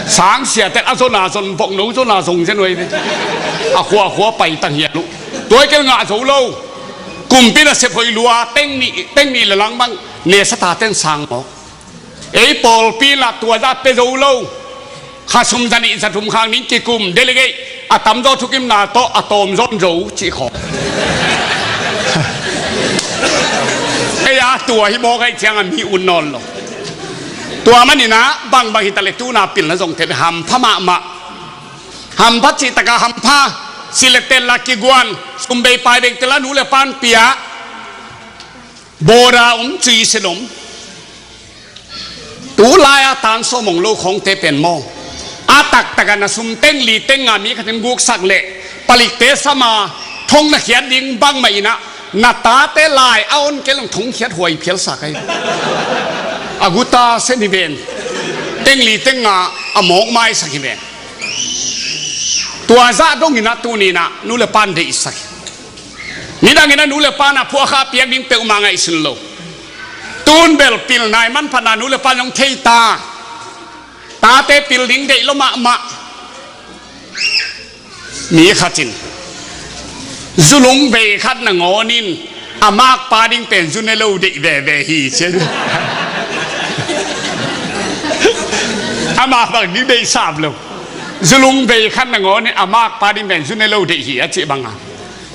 Sangsiate a zona zon, bokno zona zong zen uh ei ve. A khua khua pai tang hial uh. Tua i kel ngah zo lo. Kumpi nasep hoih lua, teng nih, teng nih le lang bang nesa taten sang mawk. Ei pawlpi lah tua zah pe zo lo. Khasum zanih zathum khang ning kikum, delegate a tamzaw thukimna tawh a tawm zawn zo cih khawng. Ei a tua hi mawk aih cianga mi un nawn lo. Tua maninah bangbang hita le tuna pilna zongte hampha mahmah. Hampha cihtaka hampha, silekten la kiguan, sumbei paibeng tela nu le pan pia. Bawda om, cuisen om. Tulai-a tansawm hong lo khawngte pen maw, a taktaka na sum teng li teng nga mi khatin guksak leh palikte sama thong na khiat ding bangmah inah na tate lai a on kei long thong khiat huai phialsak ahi. A guta sen hi ven. Teng li teng nga a mawk maisak hi ven. Tua zah donginah tuninah nu le pan deihsak hi. Nidangin a nu le pan a phuahkha piak ding peuhmah ngaihsun lo. Tun bel pilna i manphatna nu le pan zong thei ta. Tate pil ding deih lo mahmah. Mi khat in zulung vei khat nangawn in a makpa ding pen zu ne lo deih veve hi ci. Ama bang ding deih sam lo. Zulung vei khat nangawn in a makpa ding pen zu ne lo deih hi a cih banga,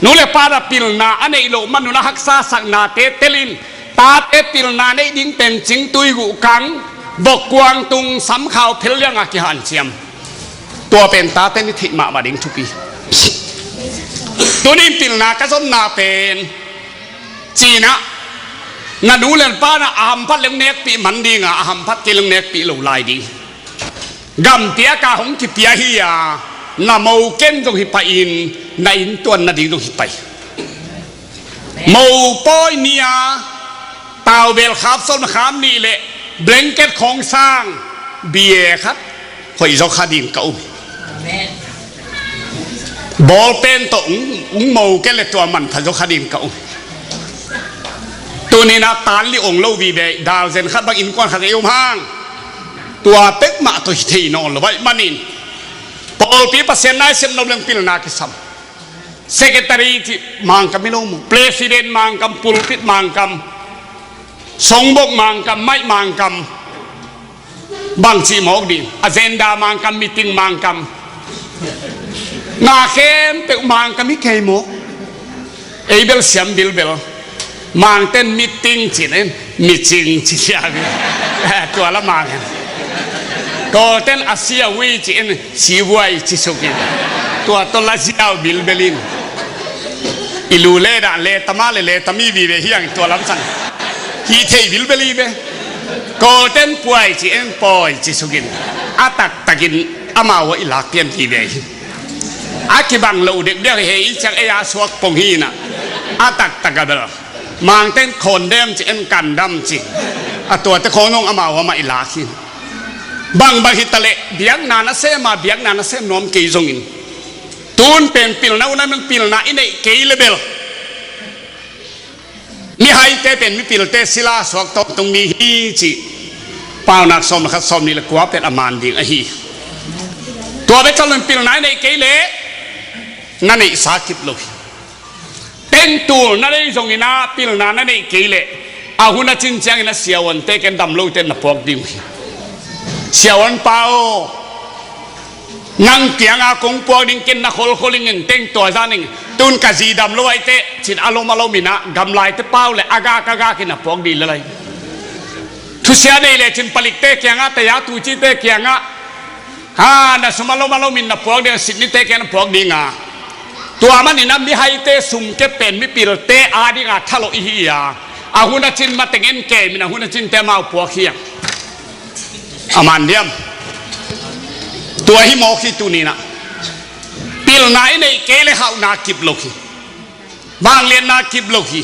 nu le pa na pilna a neih loh man un a haksa saknate telin, tate pilna neih ding pen cingtui guhkang, vokkuang tung, samkhau phel lianga kihanciam. Tua pen tate ni theih mahmah ding thupi. Tunin pilna ka zonna pen cinah, na nu le pa na a hamphat leng nekpih man dinga, a hamphat kei leng nekpih lo lai ding. Gampiaka hong kipia hi a, na mo ken zong hi pahin, na inntuan nading zong hi pai. Mo pawi ni a, tauvel khap sawm khap nih le blanket khawng sang bia khat hoih zaw kha ding ka um. Bawlpen tawh ung, ung mo ken le tua manpha zaw kha ding ka um. Tunin a tan li ong lo vive, dalzen khat bang innkuan khat ei um hang. Tua pek mah tawh hi thei nawn lo baih manin, pawlpi Pasian nai sem nop leng pilna kisam. Secretary cih mangkam hi lo mu, president mangkam, pulpit mangkam, songbok mangkam, maih mangkam, bang cih mawk ding, agenda mangkam, meeting mangkam, na khempeuh mangkam hi kei mawk. Ei bel siam bilbel. Mangten meeting cih in micing ci sia. Tua la mang hen. Kawlten a sia ui cih in sivuai ci sukin, tua tawh la ziau bilbelin, i lu le dah le tama le le tami vive hiang tua lamsang hi thei bilbel hi ve. Kawlten puai cih in pawi ci sukin, a taktakin amau a i lak pian vive hi. A kibang lo dekdek hi, hei i ciang ei a suak pong hi na, a taktak a bel. Mangten condemn ci, en condemn ci. A tuate khawng zong amau amah i lak hi. Bangbang hi taleh biakna na sem a, biakna na sem nuam kei zongin, tun pen pilna, una meng pilna i neih kei le bel, mihaite pen mipilte sila suak tawntung mi hi ci. Paunak sawm le khat, sawm nih le kua pen a man ding ahi. Tua bek kal in pilna i neih kei le na neihsa kip lo hi. Tengtul na nei zongin a pilna na neih kei leh, a hun a cin ciangin a siavuante ken dam lote na puak ding uh hi. Siavuan pa aw, nang kianga kong puak ding ken na kholkhol ing, teng tua zan ing. Tun ka zi dam lo aite cin a lom a lom in a gamlaite pau le a gak a gak in a puak ding le lai. Thusia nei le cin palikte kiangah, taya tucite kiangah, ha, na sum a lom a lom in na puak ding, sitnite kiang na puak dinga. Tua manin a mihaite sum kep pen mipilte a dinga thalawh i hi a, a hun a cin mateng en kem in a hun a cinte amau puak hi a. A man diam? Tua hi mawk hi tuninah. Pilna i neih kei le hauhna kip lo hi. Vangliatna kip lo hi.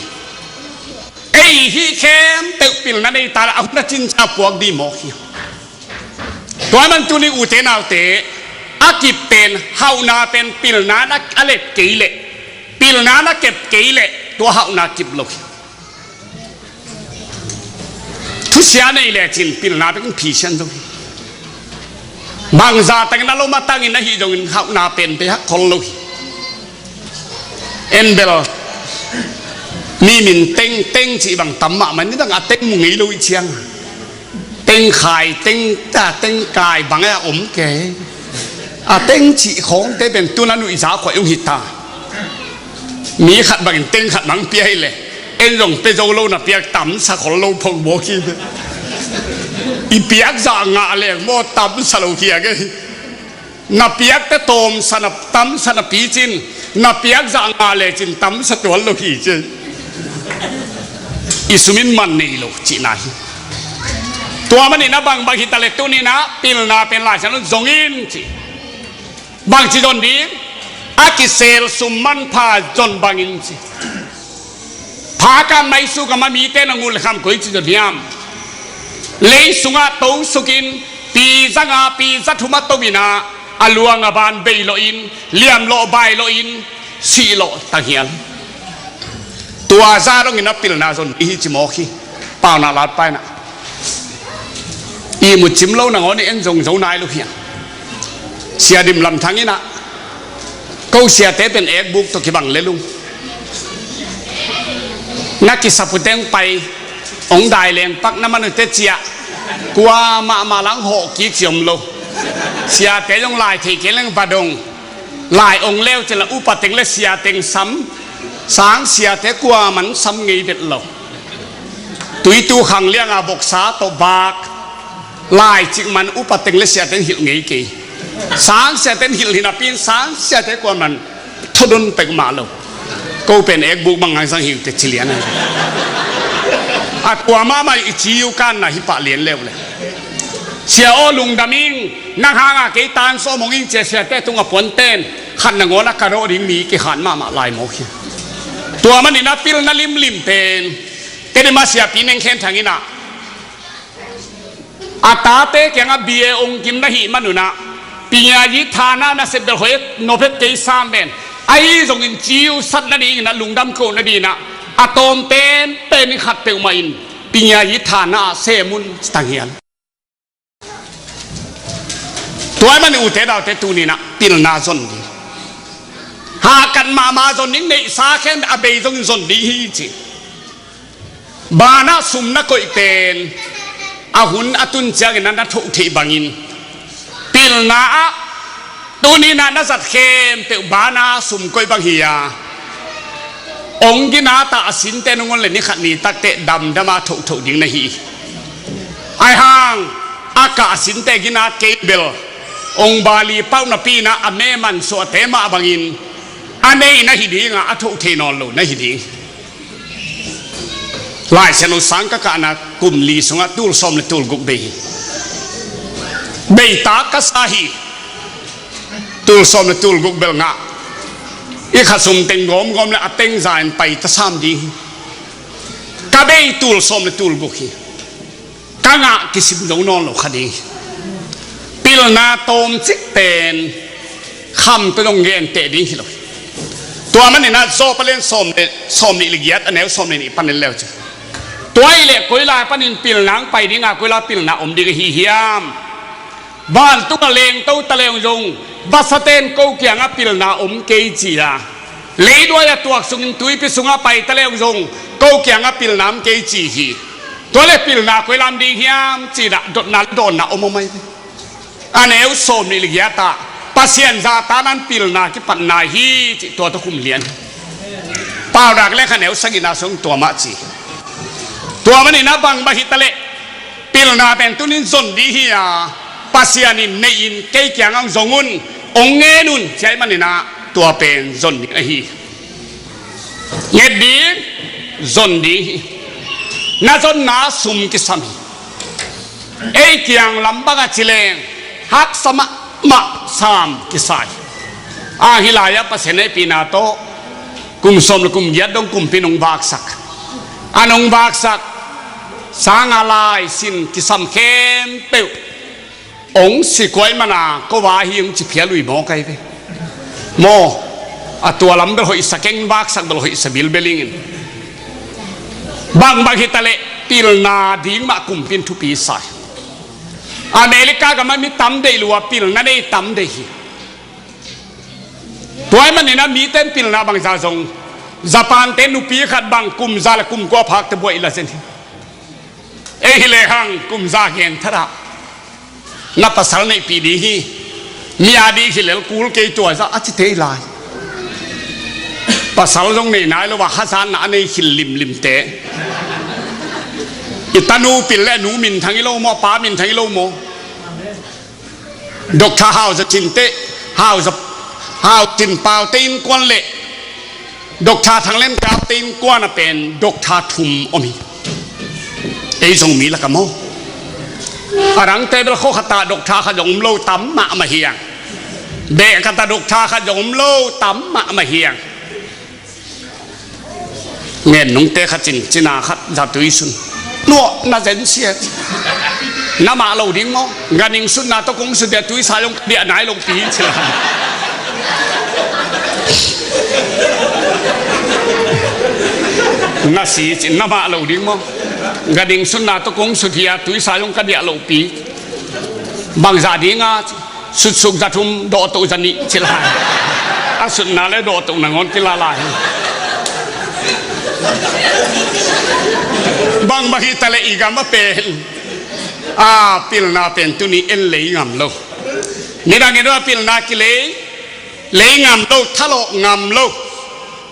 Ei hih khempeuh pilna nei ta le a hun a cin ca puak ding mawk hi. Tua man tuni ute naute, a kip pen, hauhna pen pilna na a let kei leh, pilna na kep kei leh tua hauhna kip lo hi. Thusia nei lecin pilna bek in phisian zo hi. Bangza tangin a lom a tangin ahi zongin hauhna pen pe hak khol lo hi. En bel, mi min teng teng cih bang tam mahmah, nidang a teng mu ngei lo i ciang. Teng khai, teng ta, teng kai bang a om kei. A teng cih khawngte pen tun a nuihza khuai ung hi ta. Mi khat bangin teng khat bang pia hi le, en zong pe zo lo na piak tamsa khol lo phong bawk hi. I piak zah ngah leng maw tamsa lo hi a ngei. Na piakte tawmsa na tamsa na picin, na piak zah ngah lecin tamsa tuan lo hi ci. I sumin man nei lo cihna hi. Tua manin a bangbang hi ta le tuninah pilna pen Lai Siangtho zong in ci. Bangci zon ding? A kisel sum manpha zon bangin ci. Phakan maisuk a ma mite na ngul le kham koi ci zon hiam? Lei sungah to sukin, pi zanga pi za thum a to inah, a luang a ban bei lawhin, liam lawh bai lawhin, sih lawh tanghial. Tua za dongin a pilna zon i hi ci mawk hi. Paunak latpaina. ihmu cim lo nangawn in en zong zo nai lo hi a. Sia Dim Lam Thang in ah, ko siate pen ekbuk tawh kibang lel ung. Na kisap uh teng pai, hong dai leng pak na man uh teh ci-a, kuamah mah lang hawh kik ci om lo. Siate zong lai thei kei leng va dong. Lai ong leu cin la upa teng le sia teng sam, sang siate kuaman sam ngei vet lo. Tuitu khang lianga voksa tawh vak, lai cik man upa teng le siate in hilh ngei kei. Sang siate in hilh hi napi in sang siate kuaman thodon pek mah lo. Ko pen ekbuk bang hang sang hi uh teh ci lian a. A kuamah mah i ci uh kan na hi pah lian leu le. Sia aw, lungdam ing, nang hanga kei tan sawm hong ing ci-a siate tungah puanten khat nangawn a ka dawh ding mi kikhan mahmah lai mawk hi. Tua manin a pilna limlim pen, kei ni mah siapi Neng Khen Thang in ah, a tate kiangah B A ong kim na hih man un ah, pinyayi thana na sep bel hoih nop het kei sam ven. Ahi zongin ci uh sat nadingin ah, lungdam ko nadingin ah, a tawm penpen in khat peuhmah in pinyayi thana ah sem un ci tang hian. Tua ahih manin ute naute tuni-in ah pilna zon ding. Hahkat mahmah zon ding, neihsa khempeuh a bei zongin zon ding hi ci. Banah sum na koih pen a hun a tun ciangin na, na thoh theih bangin pilna ah tuni-in ah na zat khempeuh banah sum koih bang hi a, ong ginat a a sinte nung on le ni khat ni takteh damdam a thohthoh ding na hi. Ahi hang a kah a sinte ginat kei bel ong bali pauh napi-in ah a me mansuahte mah bangin a nei na hi ding a, a thoh thei nawn lo na hi ding. Laisiangtho sang ka kahna kum li sungah tul sawm le tul guk bei hi. Beitak ka sa hi. Tul sawm le tul guk bel ngah. I kha sum teng gawmgawm le a teng za in pai ta sam ding hi. Ka bei tul sawm le tul guk hi. Ka ngah kisim zo nawn lo kha ding hi. Pilna tawmcik pen kham tawh dong genteh ding hi lo hi. Tua manin ah Job a lian sawm le, sawm nih le giat, a neu sawm le nih panin leu ci. Tua ahih leh koi lai panin pilna hong pai ding a, koi lai pilna om ding ahi hiam? Vantung a lengto ta leng zong, vasate'n ko kiangah pilna om kei ci a, leinuai a tuak sungin tuipi sungah pai ta leng zong, ko kiangah pilna om kei ci hi. Tua leh pilna koi lai ding hiam ci-in ah dotna le dawnna om om ahi ve. A neu sawm nih le giat ah, Pasian zahta'n ah pilna kipat nai hi cih tua tawh khum lian. Paunak le kha neu sagihna sung tua mah ci. Tua manin ah bangbang hi ta leh pilna pen tuni-in zon ding hi a, Pasian in nei in kei kiangah hong zong un, hong ngen un ci ahih manin ah tua pen zon ding ahi. Nget ding, zon ding hi. Na zonna sum kisam hi. Ei kiang lam bangah ci leng haksa mahmah sam kisa hi. A hih lai-ah Pasian hehpihna tawh kum sawm le kum giat dong kumpi in hong vaksak. An hong vaksak sanga lai sin kisam khempeuh hong sikuai mana ko va hi hong ci phial uh hi maw, kai ve. Maw, a tua lam bel hoihsa keng, vaksak bel hoihsa bilbel ing in. Bangbang hi ta leh pilna ding mah kumpi in thupi sa hi. America gamah mi tam deih lua, pilna nei tam deih hi. Tua ahih manin ah mite'n pilna bangzah zong, Japan-te nupi khat bang kum za le kum kua phak teh buai la zen hi. Ei hi lehang kum za genthat ah na pasal neihpih ding hi. Mi a ding hi lel kul kei tua zah a ci thei lai. Pasal zong nei nai lo a, hazatna a nei khil limlimte. I tanu pil le a nu minthang hi lo maw, a pa minthang hi lo maw? Doctor Hau Za Cin te, Hau Za, Hau Cin Pau te innkuan le Doctor Thang Len Kap te innkuan ah pen doctor thum om hi. Ei Zomi lakah maw? A dangte bel khua khat ah doctor khat zong om lo tam mahmah hi hang. Beh khat ah doctor khat zong om lo tam mahmah hi hang. Ngen nungte khat cin, cina khat za tui sun. Nuah na zen sia. Na mah lo ding maw? Ganhing sutna tawh kong sut dia tuisa zong ka diah nai lo pi ci la. Na si cin na mah lo ding maw? Ganhing sutna tawh kong sut dia tuisa zong ka diah lo pi. Bangzah dinga sutsuk zathum dawhtoh zanih ci lai. A sutna le dawhtoh nangawn kila lai. Bangbang hitaleh i gam a pen a pilna pen tuni en lei ngam lo. Nidang en a pilna kilei lei ngam lo, thalawh ngam lo.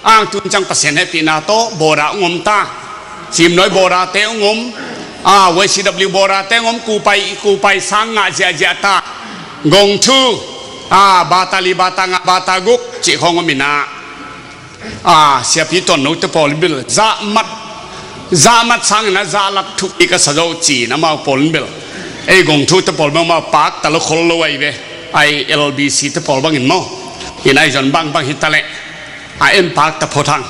Ang tun ciang Pasian hehpihna tawh border ong om ta. Simnuai border te ong om. A, Y C W border te ong om, kupai kupai sang ngah ziahziah ta. Gong thu a, bata li, bata nga, bata guk cih khawng om inah. A, siapi tuan note pawl in bil zahmat zahmat sang inah zahlat thuk i ka sa zo ci-in amau pawl in bil. Ei gong thu te pawl bang amau pakta lo khol lo ai ve. Ai L B C te pawl bangin maw. Inah i zon bangbang hitaleh a en pakta phot hang.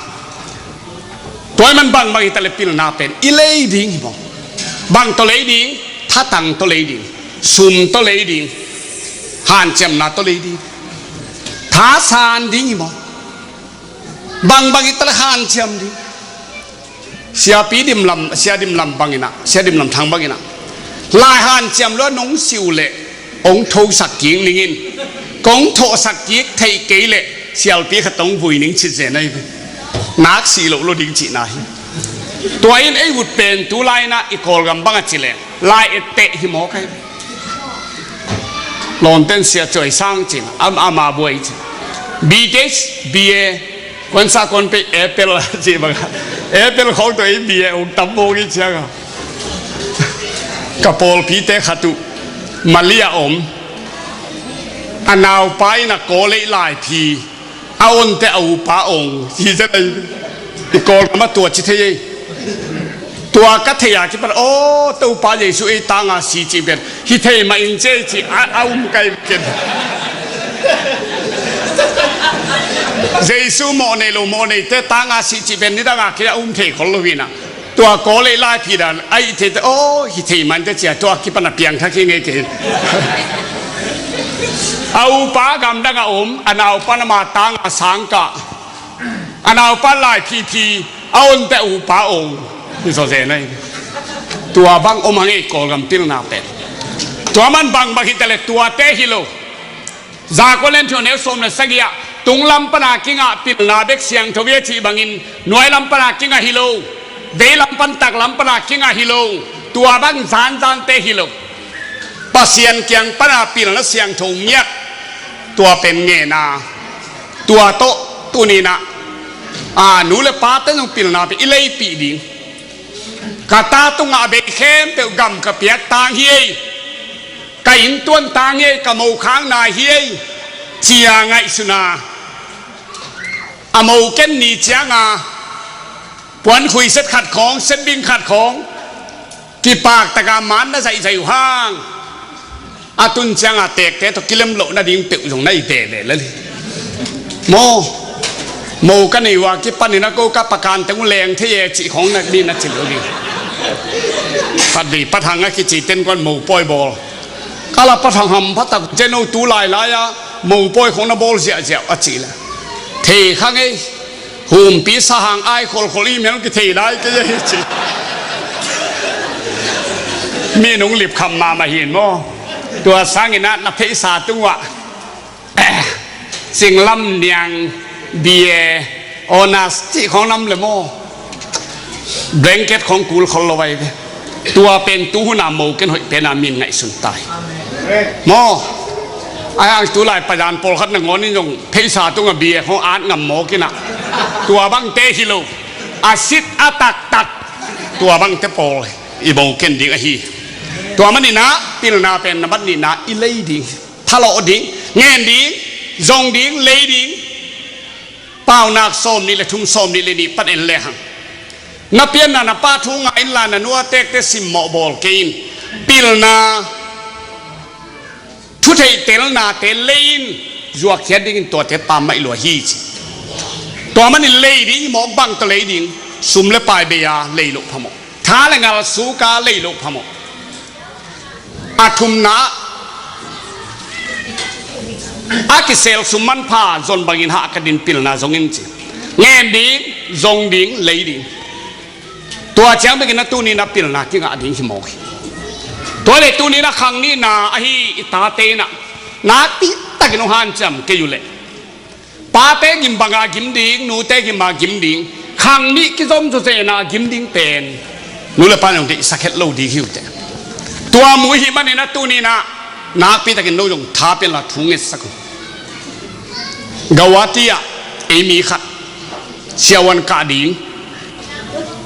Tua i man bangbang hitaleh pilna pen i lei ding hi maw? Bang tawh lei ding? Thatang tawh lei ding, sum tawh lei ding, hanciamna tawh lei ding, thasan ding hi maw? Bangbang hitaleh hanciam ding. Siapi Dimlam, Sia Dimlam banginah, Sia Dimlam Thang banginah, lai hanciam lua nong siuh leh ong thosak kik ningin, kong thosak kik theih kei leh sialpi khat tong vui ning cit zen ahi ve. Nak sih loh lo ding cihna hi. Tua in ei ut pen tu lai inah i Kawlgam bang a ci leng lai etteh hi mawk ahi ve. Lawnten sia cuai sang cin am ama buai cin. B T H, B A, kuansa kuan pei apple cih bang. Apple khawng tawh i B A ong tam mawk i cianga. Ka pawlpite khat uh Malia om. A naupa in a kaw leih laiphi a onte a upa ong hi zen ahi. I Kawlgam a tua ci thei ei. Tua ka thei a kipan aw Topa Jesu ei tanga si cih pen hi thei mah in cei cih a, a um kai ken. Jesu mawh nei lo mawh neite tanga si cih pen nidanga kei a um thei khol lo hinah. Tua kaw leih laiphi dan a i theite aw hi thei mah in te cia tua kipan a piangthak hi ngei kei. A upa gamdang a om a naupan ama tanga sangkah. A naupa laiphi phi a onte a upa ong. Hi zaw zen ahi. Tua bang om a ngei Kawlgam pilna pen. Tua man bangbang hitaleh tuate hi lo. Zakuan len thu neu sawm le sagih ah tunglam pana kingah pilna bek siangtho hi a cih bangin nuailam pana kingah hi lo. Veilam pan taklam pana kingah hi lo. Tua bang zanzante hi lo. Pasian kiang pana pilna siangtho ngiat tua pen ngen a, tua tawh tuninah a nu le pate zong pilna pen i leipih ding. Ka ta tungah a bei khempeuh gam ka piak tang hi ei. Ka inntuan tang hi ei, ka mokhang nai hi ei. Cia ngaihsuna a mo ken ni cianga puankhui set khat khawng, set bing khat khawng kipaktaka man na zaihzaih uh hang. A tun cianga tekte tawh kilem loh nading peuh zong na i veve lel hi. Maw, mo ka nei uh a kipanin a ko ka pakan teng uh leng thei e cih khawng na mi na cil uh ding. Pat dei pat hang a kici ten kuan mo pawi bawl. Ka la pat hang hamphatak ceno tu lailai a mo pawi khawng na bawl ziahziah a cih le thei kha ngei. Humpi sahang ai kholkhol i mel kithei lai kei ahi ci. Mi nung lipkham mahmah hin maw. Tua sanginah na pheisa tungah singlam niang bia onas cih khawng nam le maw. Blanket khawng kul khol lo vai ve. Tua pen tu huna mo ken hoih pena min ngaihsun tai. Maw. Ai ang tu lai payan pawlkhat na ngawnin zong pheisa tunga bia khawng at ngam mawkinah. Tua bangte hi lo. A sit a taktak. Tua bangte pawl i mo ken ding ahi. Tua maninah pilna pen na mat nihna i lei ding. Thalawh ding. Ngen ding. Zong ding. Lei ding. Paunak sawm nih le thum sawm nih le nih pan en lehang na pianna na pa thu ngai inla na nuatekte simmawh bawl kei in. Pilna thutheih telnate lei in zuakkhiat dingin tuate pammaih lua hi ci. Tua manin lei ding i mawk bang tawh lei ding. Sum le pai bei a lei loh phamawh. Tha le ngal suka lei loh phamawh. A thumna a kisel sum manpha zon bangin hah ka din pilna zongin ci. Ngen ding, zong ding, lei ding. Tua ciang bekin a tunin a pilna kingah ding hi mawk hi. Tua le tuni-in ah khang nihna ahi i tate in ah nakpi takin hong hanciam kei uh leh, pate gim banga gim ding, nute gima gim ding, khang nih kizom zawzen a gim ding pen nu le pa in hong deihsak het lo ding hi uh teh. Tua mu ahih manin ah tuni-in ah nakpi takin no zong tha pia inla thu ngetsak un. Guwahati ah ei mi khat siavuan kah ding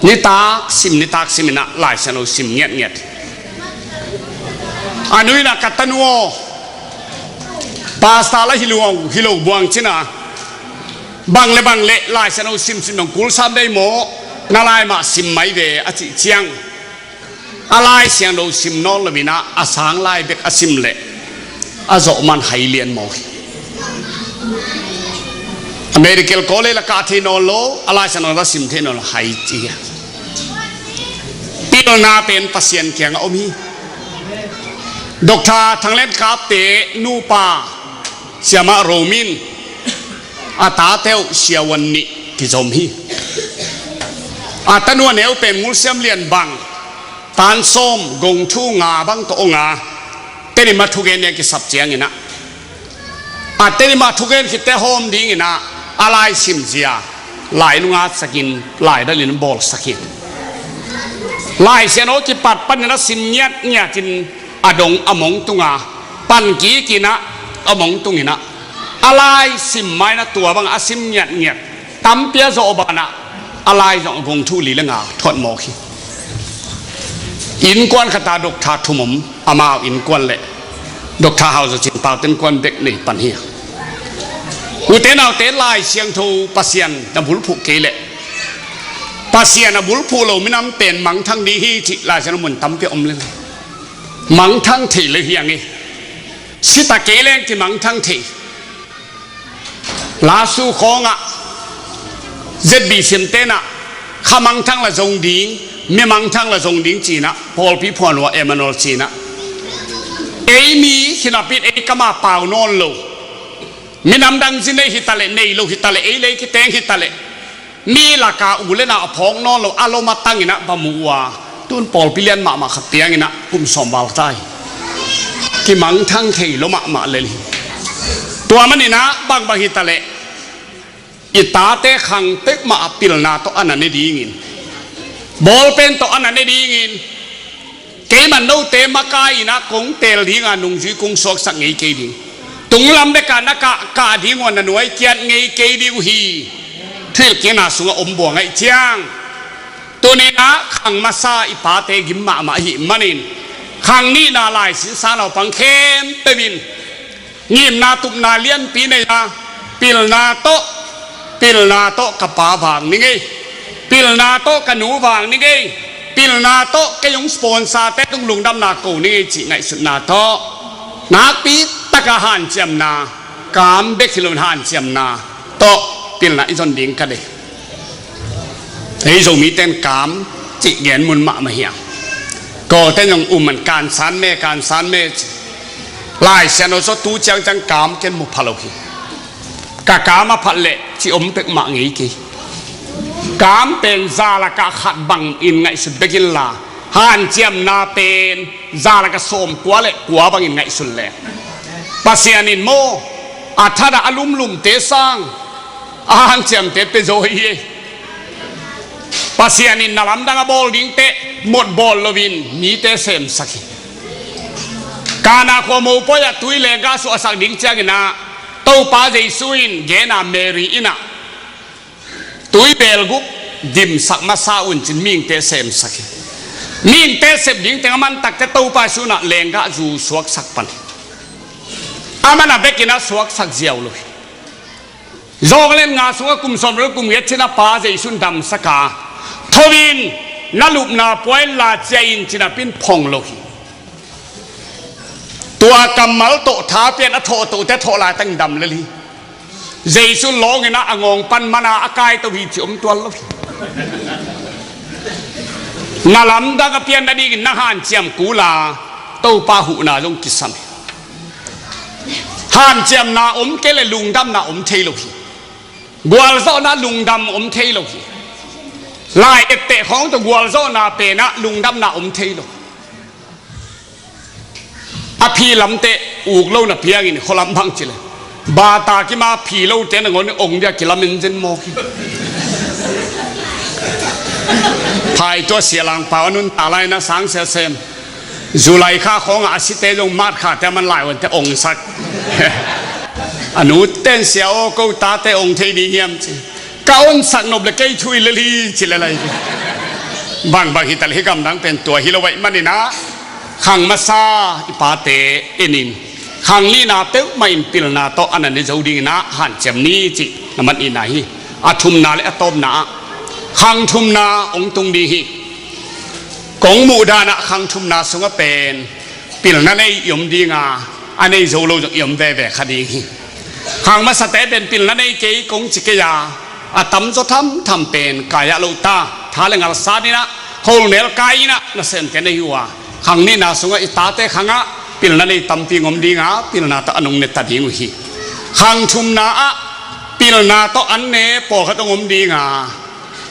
nitak sim nitak sim in ah Lai Siangtho sim ngiatngiat. A nu in ah, "Ka tanu aw, pastor la hi lo, hi lo buang cin a, bang le bang le Lai Siangtho simsim dong kul sam dei maw, na lai mah sim mai ve," a cih ciang, a Lai Siangtho sim nawn lo in ah a sang lai bek a sim leh a zawh man hai lian mawk hi. A medical college la kah thei nawn lo, a Lai Siangtho la sim thei nawn lo, hai ci hi. Pilna pen Pasian kiangah om hi. Doctor Thang Len Kap te nupa Siamah Ro Min, a tate uh siavuan nih kizom hi. A tanu a neu pen Ngul Siam Lian bang, tan sawm, gong thu nga bang tawh ong a, Tedim ah thugen ding a kisap ciangin ah, a Tedim ah thugen khit teh hawm dingin ah a lai simzia lai nunga atsakin, lai dalin bawlsak hi. Lai Siangtho kipat panin a sim ngiatngiatin a dong a mong tung a, pan kikin ah a mong tung in ah, a lai sim ma-in ah tua bang a sim ngiatngiat tampi a zawh banah a lai zong a gong thu li le nga thuat mawk hi. Innkuan khat ah doctor thum om, amau innkuan le Doctor Hau Zo Cin Pau te innkuan bek nei pan hi. Ute naute, Lai Siangtho Pasian na bulphuh kei leh, Pasian a bulphuh lo minam pen mangthang ding hi cih Lai Siangtho mun tampi a om lel. Mangthang thei lo hi hang e. Si ta kei leng kimangthang thei. Lasu khawngah Z B C M te in ah kha mangthang la zong ding, mi mangthang la zong ding ci-in ah pawlpi phuan uh ah Emmanuel ci-in ah, ei mi hi napi-in ei kam a pau nawn lo, minam dang zin ei hi ta leh, nei lo hi ta leh, ei lei kiteng hi ta leh, mi laka u le nau a phawk nawn lo a lom a tangin ah va mu uh a, tun pawlpi lian mahmah khat piangin ah kum sawm val ta hi. Kimangthang thei lo mahmah lel hi. Tua manin ah bangbang hi ta leh i tate khang peuhmah ah pilna tawh a na ne dingin, bawlpen tawh a na ne dingin, keimah note makai-in ah kong teel ding a, nungzui kong suaksak ngei kei ding. Tunglam bek a na kah, kah ding uh a na nuai kiat ngei kei ding uh hi. Thuhilhkikna sungah om buang ahih ciang, tuni-in ah khang masa i pate gim mahmah ahih manin, khang nihna lai sinsang naupang khempeuh in ngimna tupna lianpi nei a, pilna tawh, pilna tawh ka pa vang ning ei, pilna tawh ka nu vang ning ei, pilna tawh kei hong sponsor te tung lungdamna ko ning ei cih ngaihsutna tawh, nakpi taka hanciamna, kam bek hi loin hanciamna tawh pilna i zon ding ka deih. Ei Zomite in kam cih gen mun mahmah hi a, Kawlte in zong um man, kansan me, kansan me ci. Lai Siangtho sung tu ciangciang kam ken mu pha lo hi. Ka kam a phat leh ci om peuhmah ngei kei. Kam pen za lakah khat bangin ngaihsut bek inla, hanciamna pen za lakah sawmkua le kua bangin ngaihsun leng, Pasian in maw, a that ah a lumlumte sang a hanciamte pia zaw hi. Pasian in na lamdang a bawl dingte mot bawl loin mite semsak hi. Kana khua mopawi ah tui lenggah suahsak ding ciangin ah, Topa Jesu in gen a, Mary in ah tui belguk dimsak masa un ci-in mihingte semsak hi. Mihingte sep ding teng a man takteh Topa Jesu in ah lenggahzu suaksak pan hi. Aman a bekin a suaksak ziau lo hi. Zawng le nga sungah kum sawmruk kum giat cin a Pa Jesu in damsak a, tho in, na lupna pua inla, ciah in ci-in a pi-in phong lo hi. Tua kammal tawh tha pia-in a thawh tohte thawh laitang dam lel hi. Jesu lawngin ah a ngawng pan man a a kaito hi ci om tuan lo hi. Na lamdang a pian nadingin na hanciam kul a, Topa huhna zong kisam hi. Hanciamna om kei leh lungdamna om thei lo hi. Gualzawhna lungdam om thei lo hi. Lai etteh khawng tawh gualzawhna pen ah lungdamna om thei lo. A phi lamte uk lo na piangin khualam bang ci le. Bata kima phi lote nangawn ong dia kilamen zen mawk hi. Phai tua sia lang pau a nun ta lai na sang sia sem. July kha khawngah a site zong mat khate a man lai wante ongsak. A nu ten sia aw ko tate ong thei ding hiam ci. Ka onsak nop le kei thui le li ci le lai. Bangbang hi tal hi gamdang pen tua hi lo vai maninah. Khang masa i pate enin khang nihna peuhmah in pilna tawh a na ne zo dinginah hanciam ni cih na man ina hi. A thumna le a tawpna ah khang thumna ong tung ding hi. Kong muhdanah khang thumna sungah pen pilna nei i om dinga a nei zo lo zong i om veve kha ding hi. Khang masate pen pilna nei kei kong ci kei a, a tamzaw thamtham pen kai ah lo ta tha le ngal sa dinah hol nel kai inah nasemte na hi uh a, khang nihna sungah i tate khangah pilna nei tampi ong om dinga pilna tawh an ong ne ta ding uh hi. Khang thumna ah pilna tawh an ne pawlkhat ong om dinga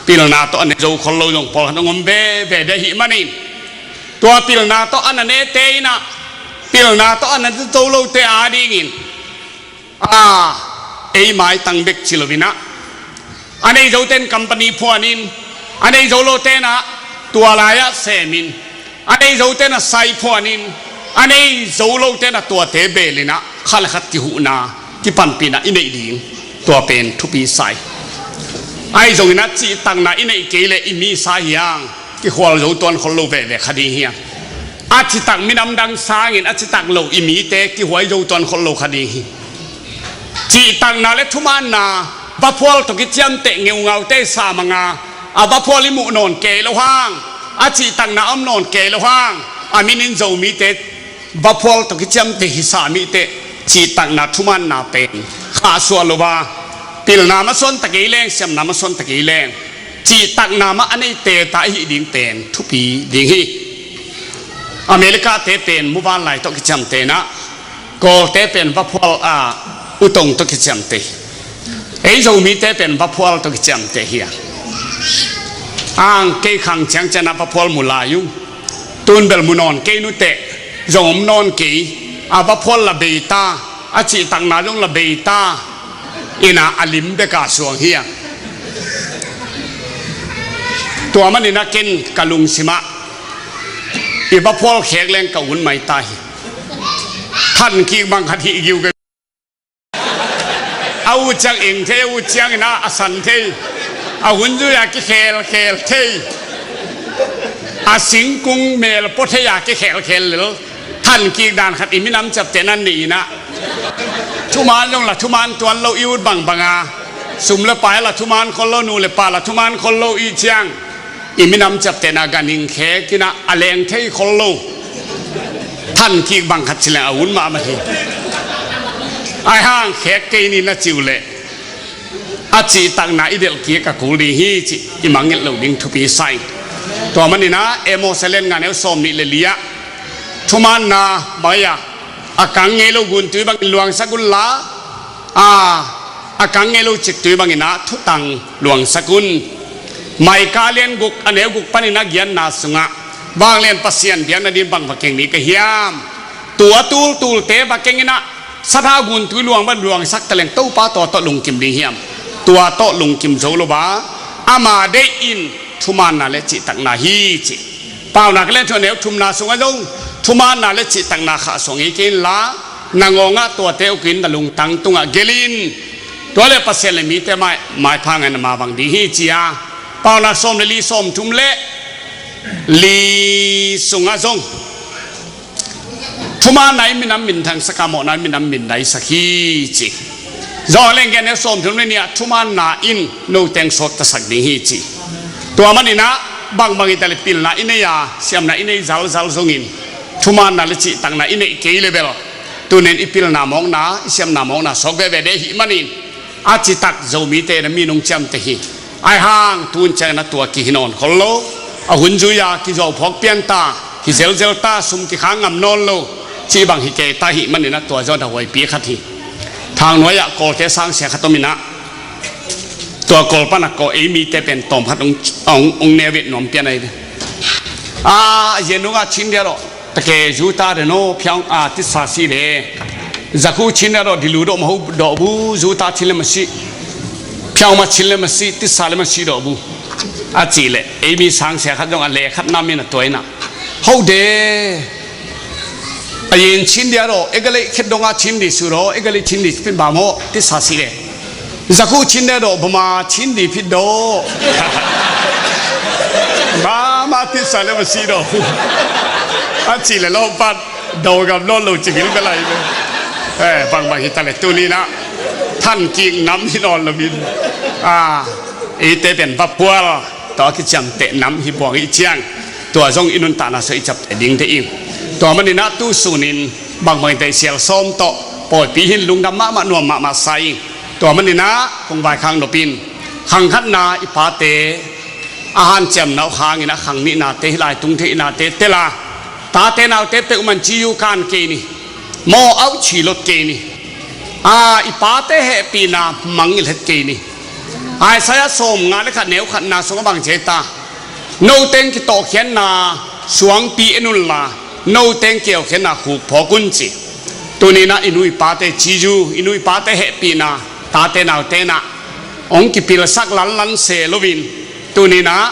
pilna tawh an ne zo khol lo zong pawlkhat ong om veve deh hi manin tua pilna tawh an a nete inah pilna tawh an a zo lote adingin a ei maitang bek ci loinah a nei zoten company phuanin a nei zo lotenah tua lai-ah semin a nei zotenah sai phuanin a nei zo lotenah tuate belinah khat le khat kihuhna kipanpihna i neih ding tua pen thupi sai. Ahi zonginah cihtakna i neih kei le i misa hiang kikhual zo tuan khol lo veve kha ding hiang. A citak minam dang sangin a citak lo i mite kihuai zo tuan khol lo kha ding hi. Cihtakna le thumaanna vaphual tawh kiciamteh ngeungaute i samanga a vaphual i muh nawn kei lo hang a cihtakna om nawn kei lo hang a minin Zomite vaphual tawh kiciamteh hi sa mite cihtakna thumaanna pen khahsuah lo a pilna masuan ta kei leng siamna masuan ta kei leng cihtakna mah a nei teta ahi ding pen thupi ding hi. America te pen muvan lai tawh kiciamteh inah Kawlte pen vaphual a utong tawh kiciamteh hi. Ei Zomite pen vaphual tawh kiciamteh hi a ang kei khang ciangcianah vaphual mu lai uh. Tun bel mu nawn kei nuteh zong om nawn kei a vaphual la bei ta a cihtakna zong la bei ta inah a lim beka suang hi a. Tua maninah ken ka lungsimah i vaphual khek leng ka un mai ta hi. Thankik bang khat hih giu ka a u ciang eng thei a u ciangin a a san thei a hun zui a kikhelkhel thei a singkung mel pua thei a kikhelkhel lel. Thankik dan khat i minam ciapteh nan nei inah thuman zong la thuman tuan lo i ut bangbanga sum le pai la thuman khol lo nu le pa la thuman khol lo i ciang i minam ciaptehna ganhing khekinah a leng thei khol lo. Thankik bang khat cileng a un mahmah hi. Ai hang khek kei ni na ciu leh a cihtakna i delhkik a kul ding hi cih i mangngilh lo ding thupi sai. Tua maninah Amos a lian nga neu sawm nih le li ah thumaanna mai-ah a kang ngei lo guntui bangin luangsak unla a a kang ngei lo ciktui banginah thutang luangsak un. Maika lian guk a neu guk panin a giatna sungah vanglian Pasian biakna ding bang va keng ni ka hiam? Tua tultulte va kenginah satha guntui luang ban luangsak taleng Topa tua tawh lungkim ding hiam? Tua tawh lungkim zo lo ba ama deih in thumaanna le cihtakna hi cih. Paunak le thuaneu thumna sungah zong thumaanna le cihtakna khahsuah ngei kei inla na ngawngah tuate ukin na lungtang tungah gelin tua le Pasian le mite mai maipha ngai na mabang ding hi cia. Paunak sawm le li sawm thum le li sungah zong thumaanna in minam minthangsak a mawhna in minam mindaisak hi ci. Zawng leng gen ne sawm thum le nih ah thumaanna in noteng sawttasak ding hi ci. Tua maninah bangbang i tale pilna i nei a siamna i nei zalzal zongin thumaanna le cihtakna i neih kei le bel tunen i pilna mawkna i siamna mawkna sawk veve deh hih manin a citak Zomite na minung ciamteh hi. Ai hang tun ciangin a tua kihi nawn khol lo a hun zui a kizuau phawk pian ta hi zelzel ta sum kikhang ngam nawn lo cih bang hi kei ta hih manin a tua zaw da huaipi khat hi. Thangnuai ah Kawlte sangsia khat om inah tua Kawl pan a Kawl ei mite pen tawm khat ong, ong, ong ne vet nuam pian ahi ve. A, a zia nungah chin dia lo Take zuta de no, phiang a tisa si de. Zaku chin de do, dilu do mahu do bu, zuta chin le masi. Phiang ma chin le masi, tisa le masi do bu. A ci le, ei mi sang sia khat zong a le khat na mi na tuai na. Ho de. A yin chin dia do, e ga le khet dong a chin di su do, e ga le chin di pin ba mo, tisa si de. Zaku chin de do, bama chin di phit do. Bama tisa le masi do. A ci le lo pat, do gam lo lo ci gil belai be. Eh, bang bang hi ta le tu ni na. Than king nam hi non lo bin. Ah, ite pen va pual. Tua kiciamteh nam hi buang i ciang. Tua zong i nuntakna so i ciamteh ding te ing. Tua maninah tu sunin bang bang i tei sial sawm tawh. Pawipi hin lungdam mahmah nuam mahmah sa ing. Tua maninah kong vaikhak nopin khang khatna i pate a hanciamna uh hangin a khang nihnate hi lai tung theihnate tela tate naute peuhmah ci uh kan kei ni. Maw auh ci lot kei ni. A i pate hehpihna mangngilh het kei ni. Isaiah sawm nga le khat neu khatna sungah bang ci ta. Noteng kitawhkhiatna suangpi en unla noteng kiaukhiatna khuk phawk un ci. Tuninah i nu i pate cizu i nu i pate hehpihna tate nautenah hong kipilsak lanlan se loin tuninah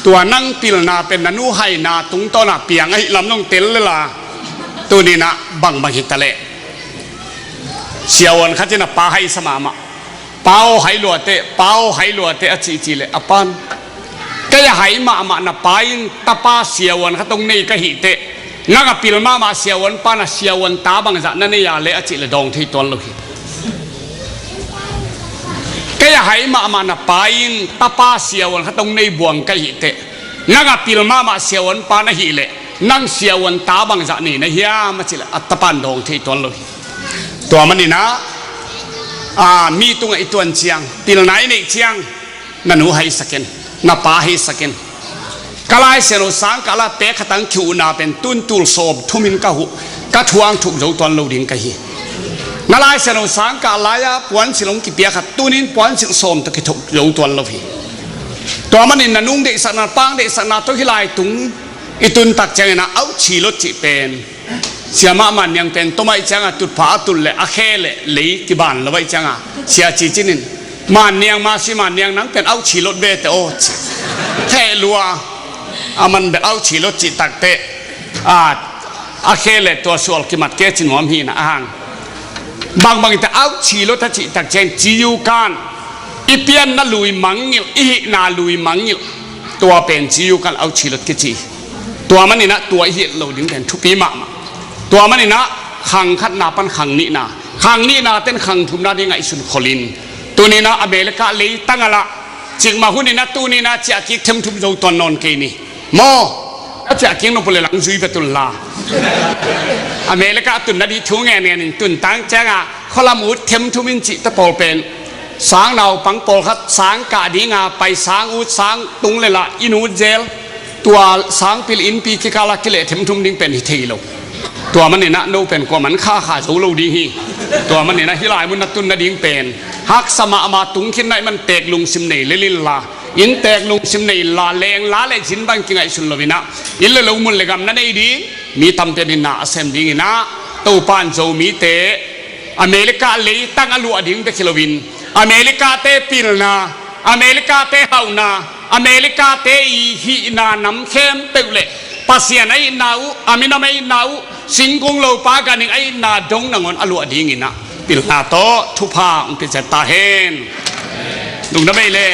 tua nang pilna pen na nu haina tungtawnah piang ahi lam nong tel lela tuninah bangbang hi ta leh. Siavuan khatin a pa haisa mahmah. Pa aw hai luate, pa aw hai luate a cihcih leh a pan. Kei a hai mahmah na pa in tapa siavuan khat hong nei ka hih teh nang a pil mahmah siavuan pan a siavuan ta bangzah na nei a leh a cih leh dawng thei tuan lo hi. Kei a hai mahmah na pa in tapa siavuan khat hong nei buang ka hih teh nang a pil mahmah siavuan pan a hih leh nang siavuan ta bangzah nei na hiam a cih leh a tapan dawng thei tuan lo hi. Tua maninah a mi tungah i tuan ciang pilna i neih ciang na nu haisakin na pa haisakin. Ka Lai Siangtho sangkah la pek khatang thuhna pen tun tul sawm thumin ka huh ka thuang thuk zo tuan lo ding ka hi. Na Lai Siangtho sangkah lai-a puansilh hong kipia khat tunin puansilh sawm tawh kithuk zo tuan lo hi. Tua manin na nung deihsakna pang deihsakna tawh hi lai tung i tuntak ciangin a auh ci lot cih pen. Siamah manniang pen tomaih cianga tutphah a tut leh a khe leh lei kiban lo aih cianga sia cicinin manniang masi manniang nang pen auh ci lot vete aw ci. Khe lua a man bel auh ci lot cih takteh a khe leh tua sual kimat ke ci nuam hina a hang. Bangbang ite auh ci lot a cih tak ciang ci uh kan i pianna lui mangngilh i hihna lui mangngilh. Tua pen ci uh kan auh ci lot kici. Tua maninah tua i hih lo ding pen thupi mahmah. Tua maninah khang khatna pan khang nihna khang nihna ten khang thumna ding ngaihsun kholin. Tuninah America leitang a lah cikmah huninah tuninah ciahkik themthum zo tuan nawn kei ni. Maw a ciahkik nopule lang zui ve tunla. America a tunna dih thu ngen ngenin tuntang cianga khualam ut themthum in cih ta pawl pen. Sang naupang pawlkhat sang kah dinga pai sang ut sang tung lela in ut zel. Tua sangpil innpi kikala kileh themthum ding pen hi thei lo. Tua maninah no pen kua man khakha zo lo ding hi. Tua maninah hi lai mun na tun nading pen haksa mahmah tung khin naih man tek lungsim nei lelin la in tek lungsim nei la leng la le zin bang kingaihsun loinah inn le lo mun le gam na nei ding mi tampian in na a sem dinginah Topan Zomite America leitang a luah ding bek hi loin America te pilna America te hauhna America te i hihna nam khempeuh le Pasian a itna uh a minam a itna uh singkung lopa ganing a itna dong nangawn a luah dinginah pilna tawh thupha hong pia ciat ta hen. Lungdam ei le.